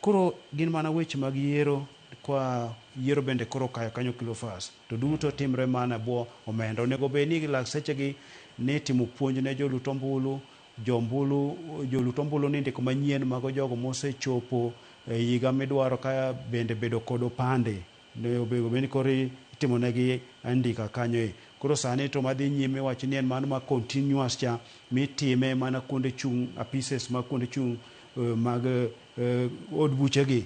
Koro gin mana weche mag yiero kwa yiero bende koro kayo kanyo Cleophas to duto timre mana bwo omenda. Onego bed ni lak sechegi ni timo puonj ne jolut ombulu, jolut ombulu ni ndiko manyien mago jogo mosechopo e higa midwaro ka bende bedo kod opande. Ne obedo bed ni koro itimo negi andika kanyo e. Koro sani to madhi nyime wacho ni en mano ma continuous cha mitime mana kuonde chung' apises mag kuonde chung' mag od buchegi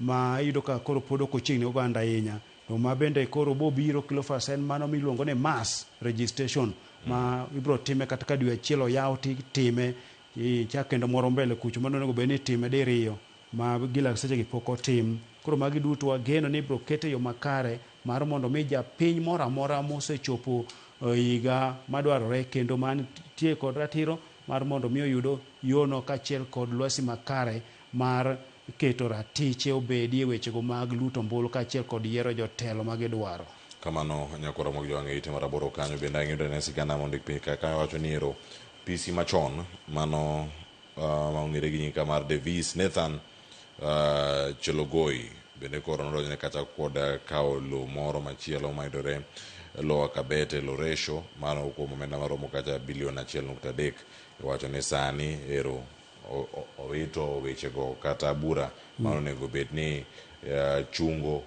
ma iyudo ka koro pod ok ochiegni oganda ahinya. To ma bende koro bobiro Cleophas en mano miluongo ni mass registration ma ibiro time kata ka dwe achiel oyaw titime ichak kendo moro mbele kucho mano onego bed ni itime diriyo ma gila sechegi pok otim. Koro magi duto wageno ni ibiro ket e yo makare mar mondo mi japiny moro amora mosechopo higa madwarore kendo mantie kod ratiro mar mondo mi oyud yono kaachiel kod lwasi makare mar keto ratiche obedi e wechego mag luto ombulu kaachiel kod yiero jotelo magidwaro. Kamano nyakoro mag jowang'e ite mar 8 kanyo bende ang' yudo ne sigana mondik piny kaka wacho ni ero PC machon mano ma ong'ere gi nying mar Davis Nathan Chelogoi bende koro nodonjne kata kod kawo lowo moro machielo mayudore Lower Kabete Loresho mano kuom omenda maromo kata bilion 1.3. Iwacho ni sani ero owito wechego kata bura mano onego bed ni chungo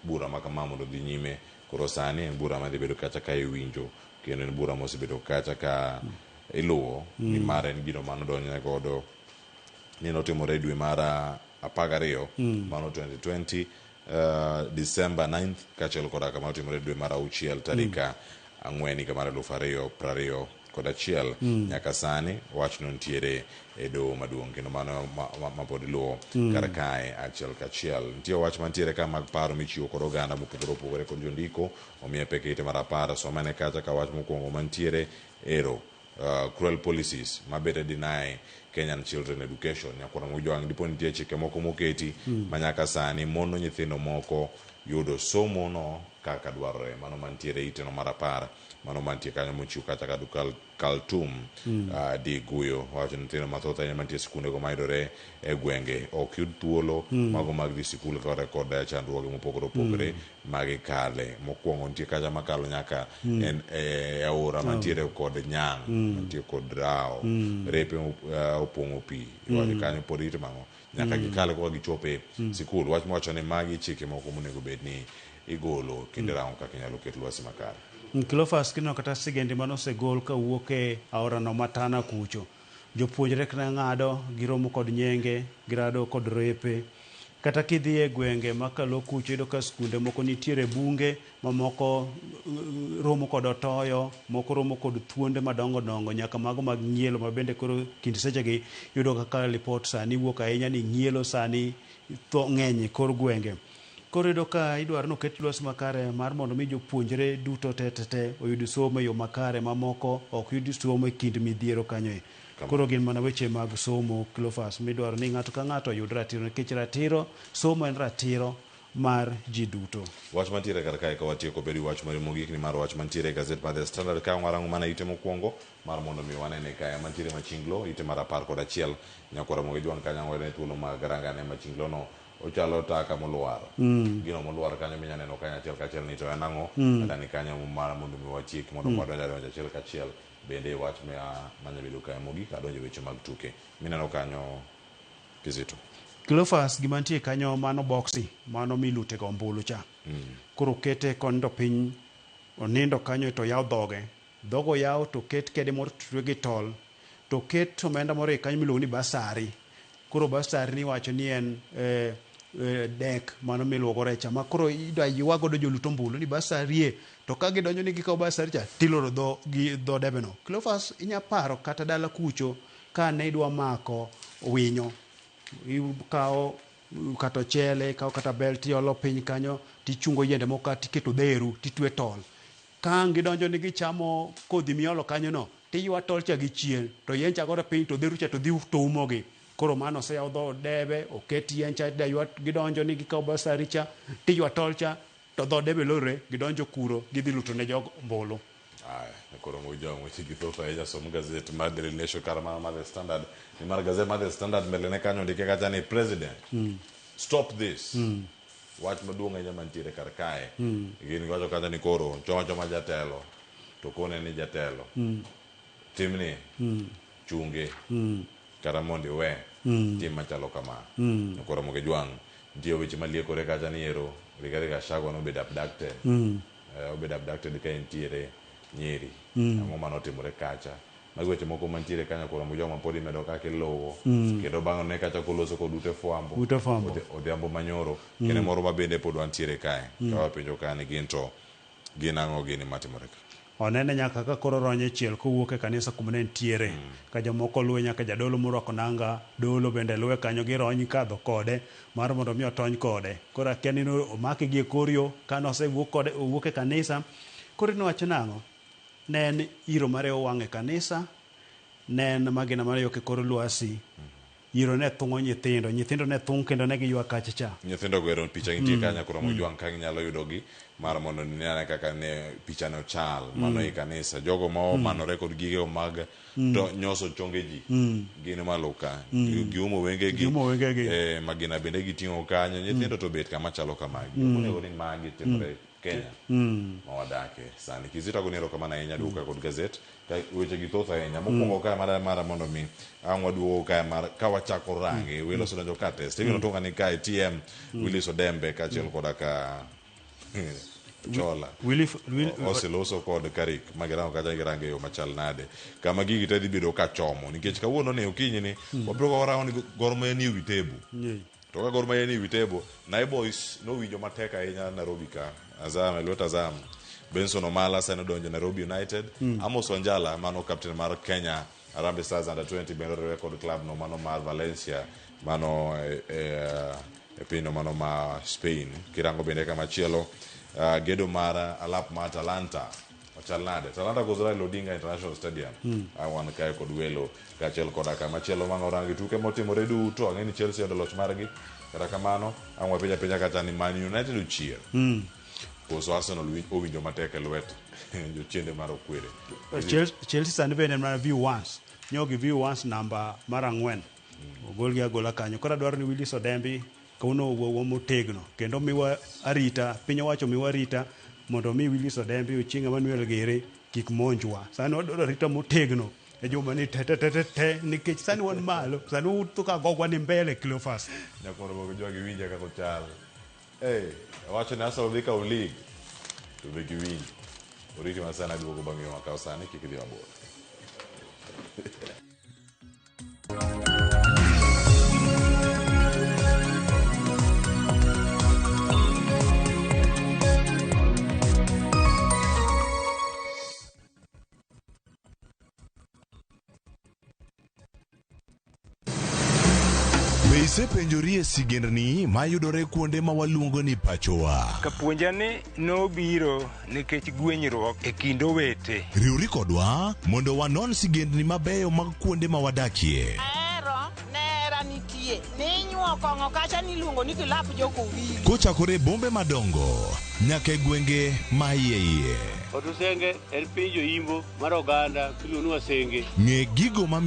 bura ma kama mondo odhi nyime. Koro sani en bura madhi bedo kacha ka iwinjo kendo en bura mosebedo kacha ka iluwo nimar en gino manodonjne godo ni notimore dwe mar 12 mano 2020 December 9th kaachiel koda kama notimore dwe mar 6 tarik 4 higa mar 2021. Nyaka sani wachno nitiere e doho maduong' kendo mano ma pod iluwo kar kae achiel kachiel. Nitie wach mantiere ka mag paro michiwo kod oganda mopogore opogore kod jondiko omiye pek e ite mar 10. Somane kacha ka wach mokwongo mantiere ero. Cruel policies ma bende deny Kenyan children education. Nyakwar Mojwang' dipo nitie chike moko moketi ma nyaka sani mono nyithindo moko yudo somo no kaka dwarore. Mano mantiere e iteno mar apar, mano mantie kanyo mochiw kacha ka Kaltum Diguyo wacho ni nyithindo mathoth ahinya mantie e sikundego mayudore e gwenge ok yud thuolo mago mag dhi sikul kaluwore kod chandruoge mopogore opogore ma gikale. Mokwongo nitie kacha makalo nyaka en e aora mantiere kod nyang' mantie kod rawo repe opong'o pi iwacho kanyo pod itimo ang'o nyaka gikal koka gichope sikul. Wach mowacho ni magi chike moko monego bed ni igolo kendo irango kaka inyalo ket lwasi makare. Cleophas kineno kata sigendi mane osegol kawuok e aorano ma Tana kucho, jopuonjre ne ng'ado, giromo kod nyenge, girado kod repe. Kata kidhi e gwenge ma Kaloo kucho iyudo ka skunde moko nitiere bunge, mamoko romo kod otoyo, moko romo kod thuonde madongo dongo nyaka mago mag nyielo ma bende koro kind sechegi iyudo kaka lipot sani wuok ahinya ni nyielo sani ng'eny e kor gwenge. Koro iyudo ka idwaro ni oket lwasi makare mar mondo mi jopuonjre duto te te te oyud somo e yo makare mamoko ok yud somo e kind midhiero kanyo e. Koro gin mana weche mag somo Cleophas midwaro ni ng'ato ka ng'ato oyud ratiro nikech ratiro somo en ratiro mar ji duto. Wach mantiere kar kae ka watieko bedo wach mari mogik ni mar wach mantiere e gazet mar The Standard ka warango mana ite mokwongo mar mondo mi wanene kae mantiere machinglo ite mar 11 nyakwara Ramogi Jwang' kanyo wene thuolo mag rangane machinglo no ochalo taka molwar. Gino molwar kanyo minya neno kanyo achiel kachiel ni to en ang'o kata ni kanyo mar mondo mi watiek mondo wadonj adonja achiel kachiel bende wach manya bedo kae mogik adonjo weche mag tuke mineno kanyo Kizito. Cleophas gima nitie kanyo mano boksi mano milute go ombulu cha. Koro kete konindo piny onindo kanyo to yaw dhoge. Dhogo yaw to ket kede moro to twe gi tol. To ket omenda moro e kanyo miluongo ni basari. Koro basari ni iwacho ni en dek mano miluogo recha ma koro idwa ywa godo jolut ombulu ni basari e to ka gidonjo ni gikawo basari cha tiloro dho gi dho debe no. Cleophas inya paro kata dala kucho ka ne idwa mako winyo ikawo kata ochele ikawo kata bel tiolo piny kanyo tichungo yiende moko ka tiketo dheru titwe tol. Ka ang' gidonjo ni gichamo kodhi miolo kanyo no tiywa tol cha gi chien to yien cha gore piny to dheru cha to dhi to umogi. Koro mano oseyaw dho debe oket yien cha idwa gidonjo ni gikawo basari cha tiywa tol cha to dho debe lorre gidonjo kuro gidhi luto ne jogo ombulu. Aya, koro mojong weche gi thoth ahinya som gazet mar Daily Nation kar mana mar The Standard ni mar gazet mar The Standard mbele ne kanyo ondike kacha ni president stop this. Wach maduong' ahinya mantiere kar kae gin giwacho kacha ni koro choma choma jatelo to kone ni jatelo timni chunge kata mondo iwe tim machalo kama. Koro Ramogi Jwang' nitie weche maliekore kacha ni ero Rigathi Gachagua nobedo abducted. Obedo abducted ka entiere Nyeri. Ang'o manotimore kacha? Magi weche moko mantiere kanyo koro Ramogi Jwang' ma pod imedo kaka iluwo. Kendo bang' ne kacha koloso kod ute fwambo. Ute fwambo. Odhiambo Manyoro. Kendo moro ma bende pod wantiere kae. Ka wapenjo ka ni gin to gin ang'o gini matimore ka? Onene nyaka ka koro ronyo e chiel kowuok e kanisa kuma ne nitiere. Ka jomoko luwe nyaka jadolo morwako nanga dolo bende luwe kanyo girony kadho kode mar mondo mi otony kode. Koro akia ni omake gi e kor yo kane osewuok kode owuok e kanisa. Koro nowacho nang'o? Ne en iro mare owang' e kanisa, ne en magina mare yok e kor lwasi. Iro ne thung'o nyithindo, nyithindo ne thung' kendo ne giywak kacha cha. Nyithindo go ero picha nitie kanyo koro Mojwang' ka ginyalo yudogi mar mondo ne kaka ne picha no chal mano e kanisa. Jogo ma omanore kod gige mag to nyoso chonge ji gin malo ka giumo wengegi. Giumo wengegi. Magina bende giting'o kanyo nyithindo to bet kama chalo kamagi. Onego ni magi timore Kenya ma wadake sani. Kizito agoni erokamano ahinya duoka kod gazet weche gi thoth ahinya. Mokwongo kae mara mondo mi ang' waduogo kae mar ka wachako range welo osedonjo ka te. Stephen Otunga ni kae TM Willis Odembe kaachiel koda ka Chola. Oseloso kod Karik magirango kacha girango e yo machal nade kama gigi te dhi bedo ka chomo nikech kawuono ni okinyi ni wabiro warango ni Gor Mahia ni ewi table. To ka Gor Mahia ni ewi table Naibois nowinjo matek ahinya Nairobi ka Azam e lwet Azam Benson Omala sani odonjo Nairobi United. Amos Wanjala mano captain mar Kenya Harambee Stars under 20 bende oriwre kod club no mano mar Valencia mano e pinyno mano ma Spain. Kirango bende kama chielo gedo mar alap mar Atalanta chal nade? Talanta koso Raila Odinga International Stadium. Ang' wan kae kod welo kaachiel koda kamachielo mang' orangi tuke motimore duto. Ang'e ni Chelsea oyudo loch margi. Kata kamano, ang' wapenj apenja kacha ni Man United ochier. Koso Arsenal owinjo matek e lwet jochiende mar okwere. Chelsea sani bende en mana view once. Nyo gi view once namba mar 4. Ogolgi agola kanyo. Koro adwaro ni Willis Odembi kawuono owuo motegno kendo miwa arita, piny owacho miwa arita mondo mi Willis Odembi, Ochieng' Emmanuel Gere kik monjwa. Sani wadwaro arita motegno e juma ni te te te te te nikech sani wan malo. Sani wawuotho ka gogwa ni mbele Cleophas. Nyakwar Oboke jogi winja kaka ochal. Hey, awacho ni Arsenal dhi kawo league to be giwinjo. Oriti ma sani aduogo bang' yo makawo sani kik idhi mabor. Be isepenjori e sigendni mayudore kuonde ma waluongo ni pachowa? Kapuonja ni nobiro nikech gwenyruok e kind owete. Riwri kodwa mondo wanon sigendni mabeyo mag kuonde ma wadakie. Ahero ne hera nitie. Ninyuo kong'o kacha niluongo ni kilap jokowili. Kochakore e bombe madongo nyaka e gwenge ma iye iye. Otusenge en piny jo-Imbo mar oganda miluongo ni Wasenge. Ng'e gigo ma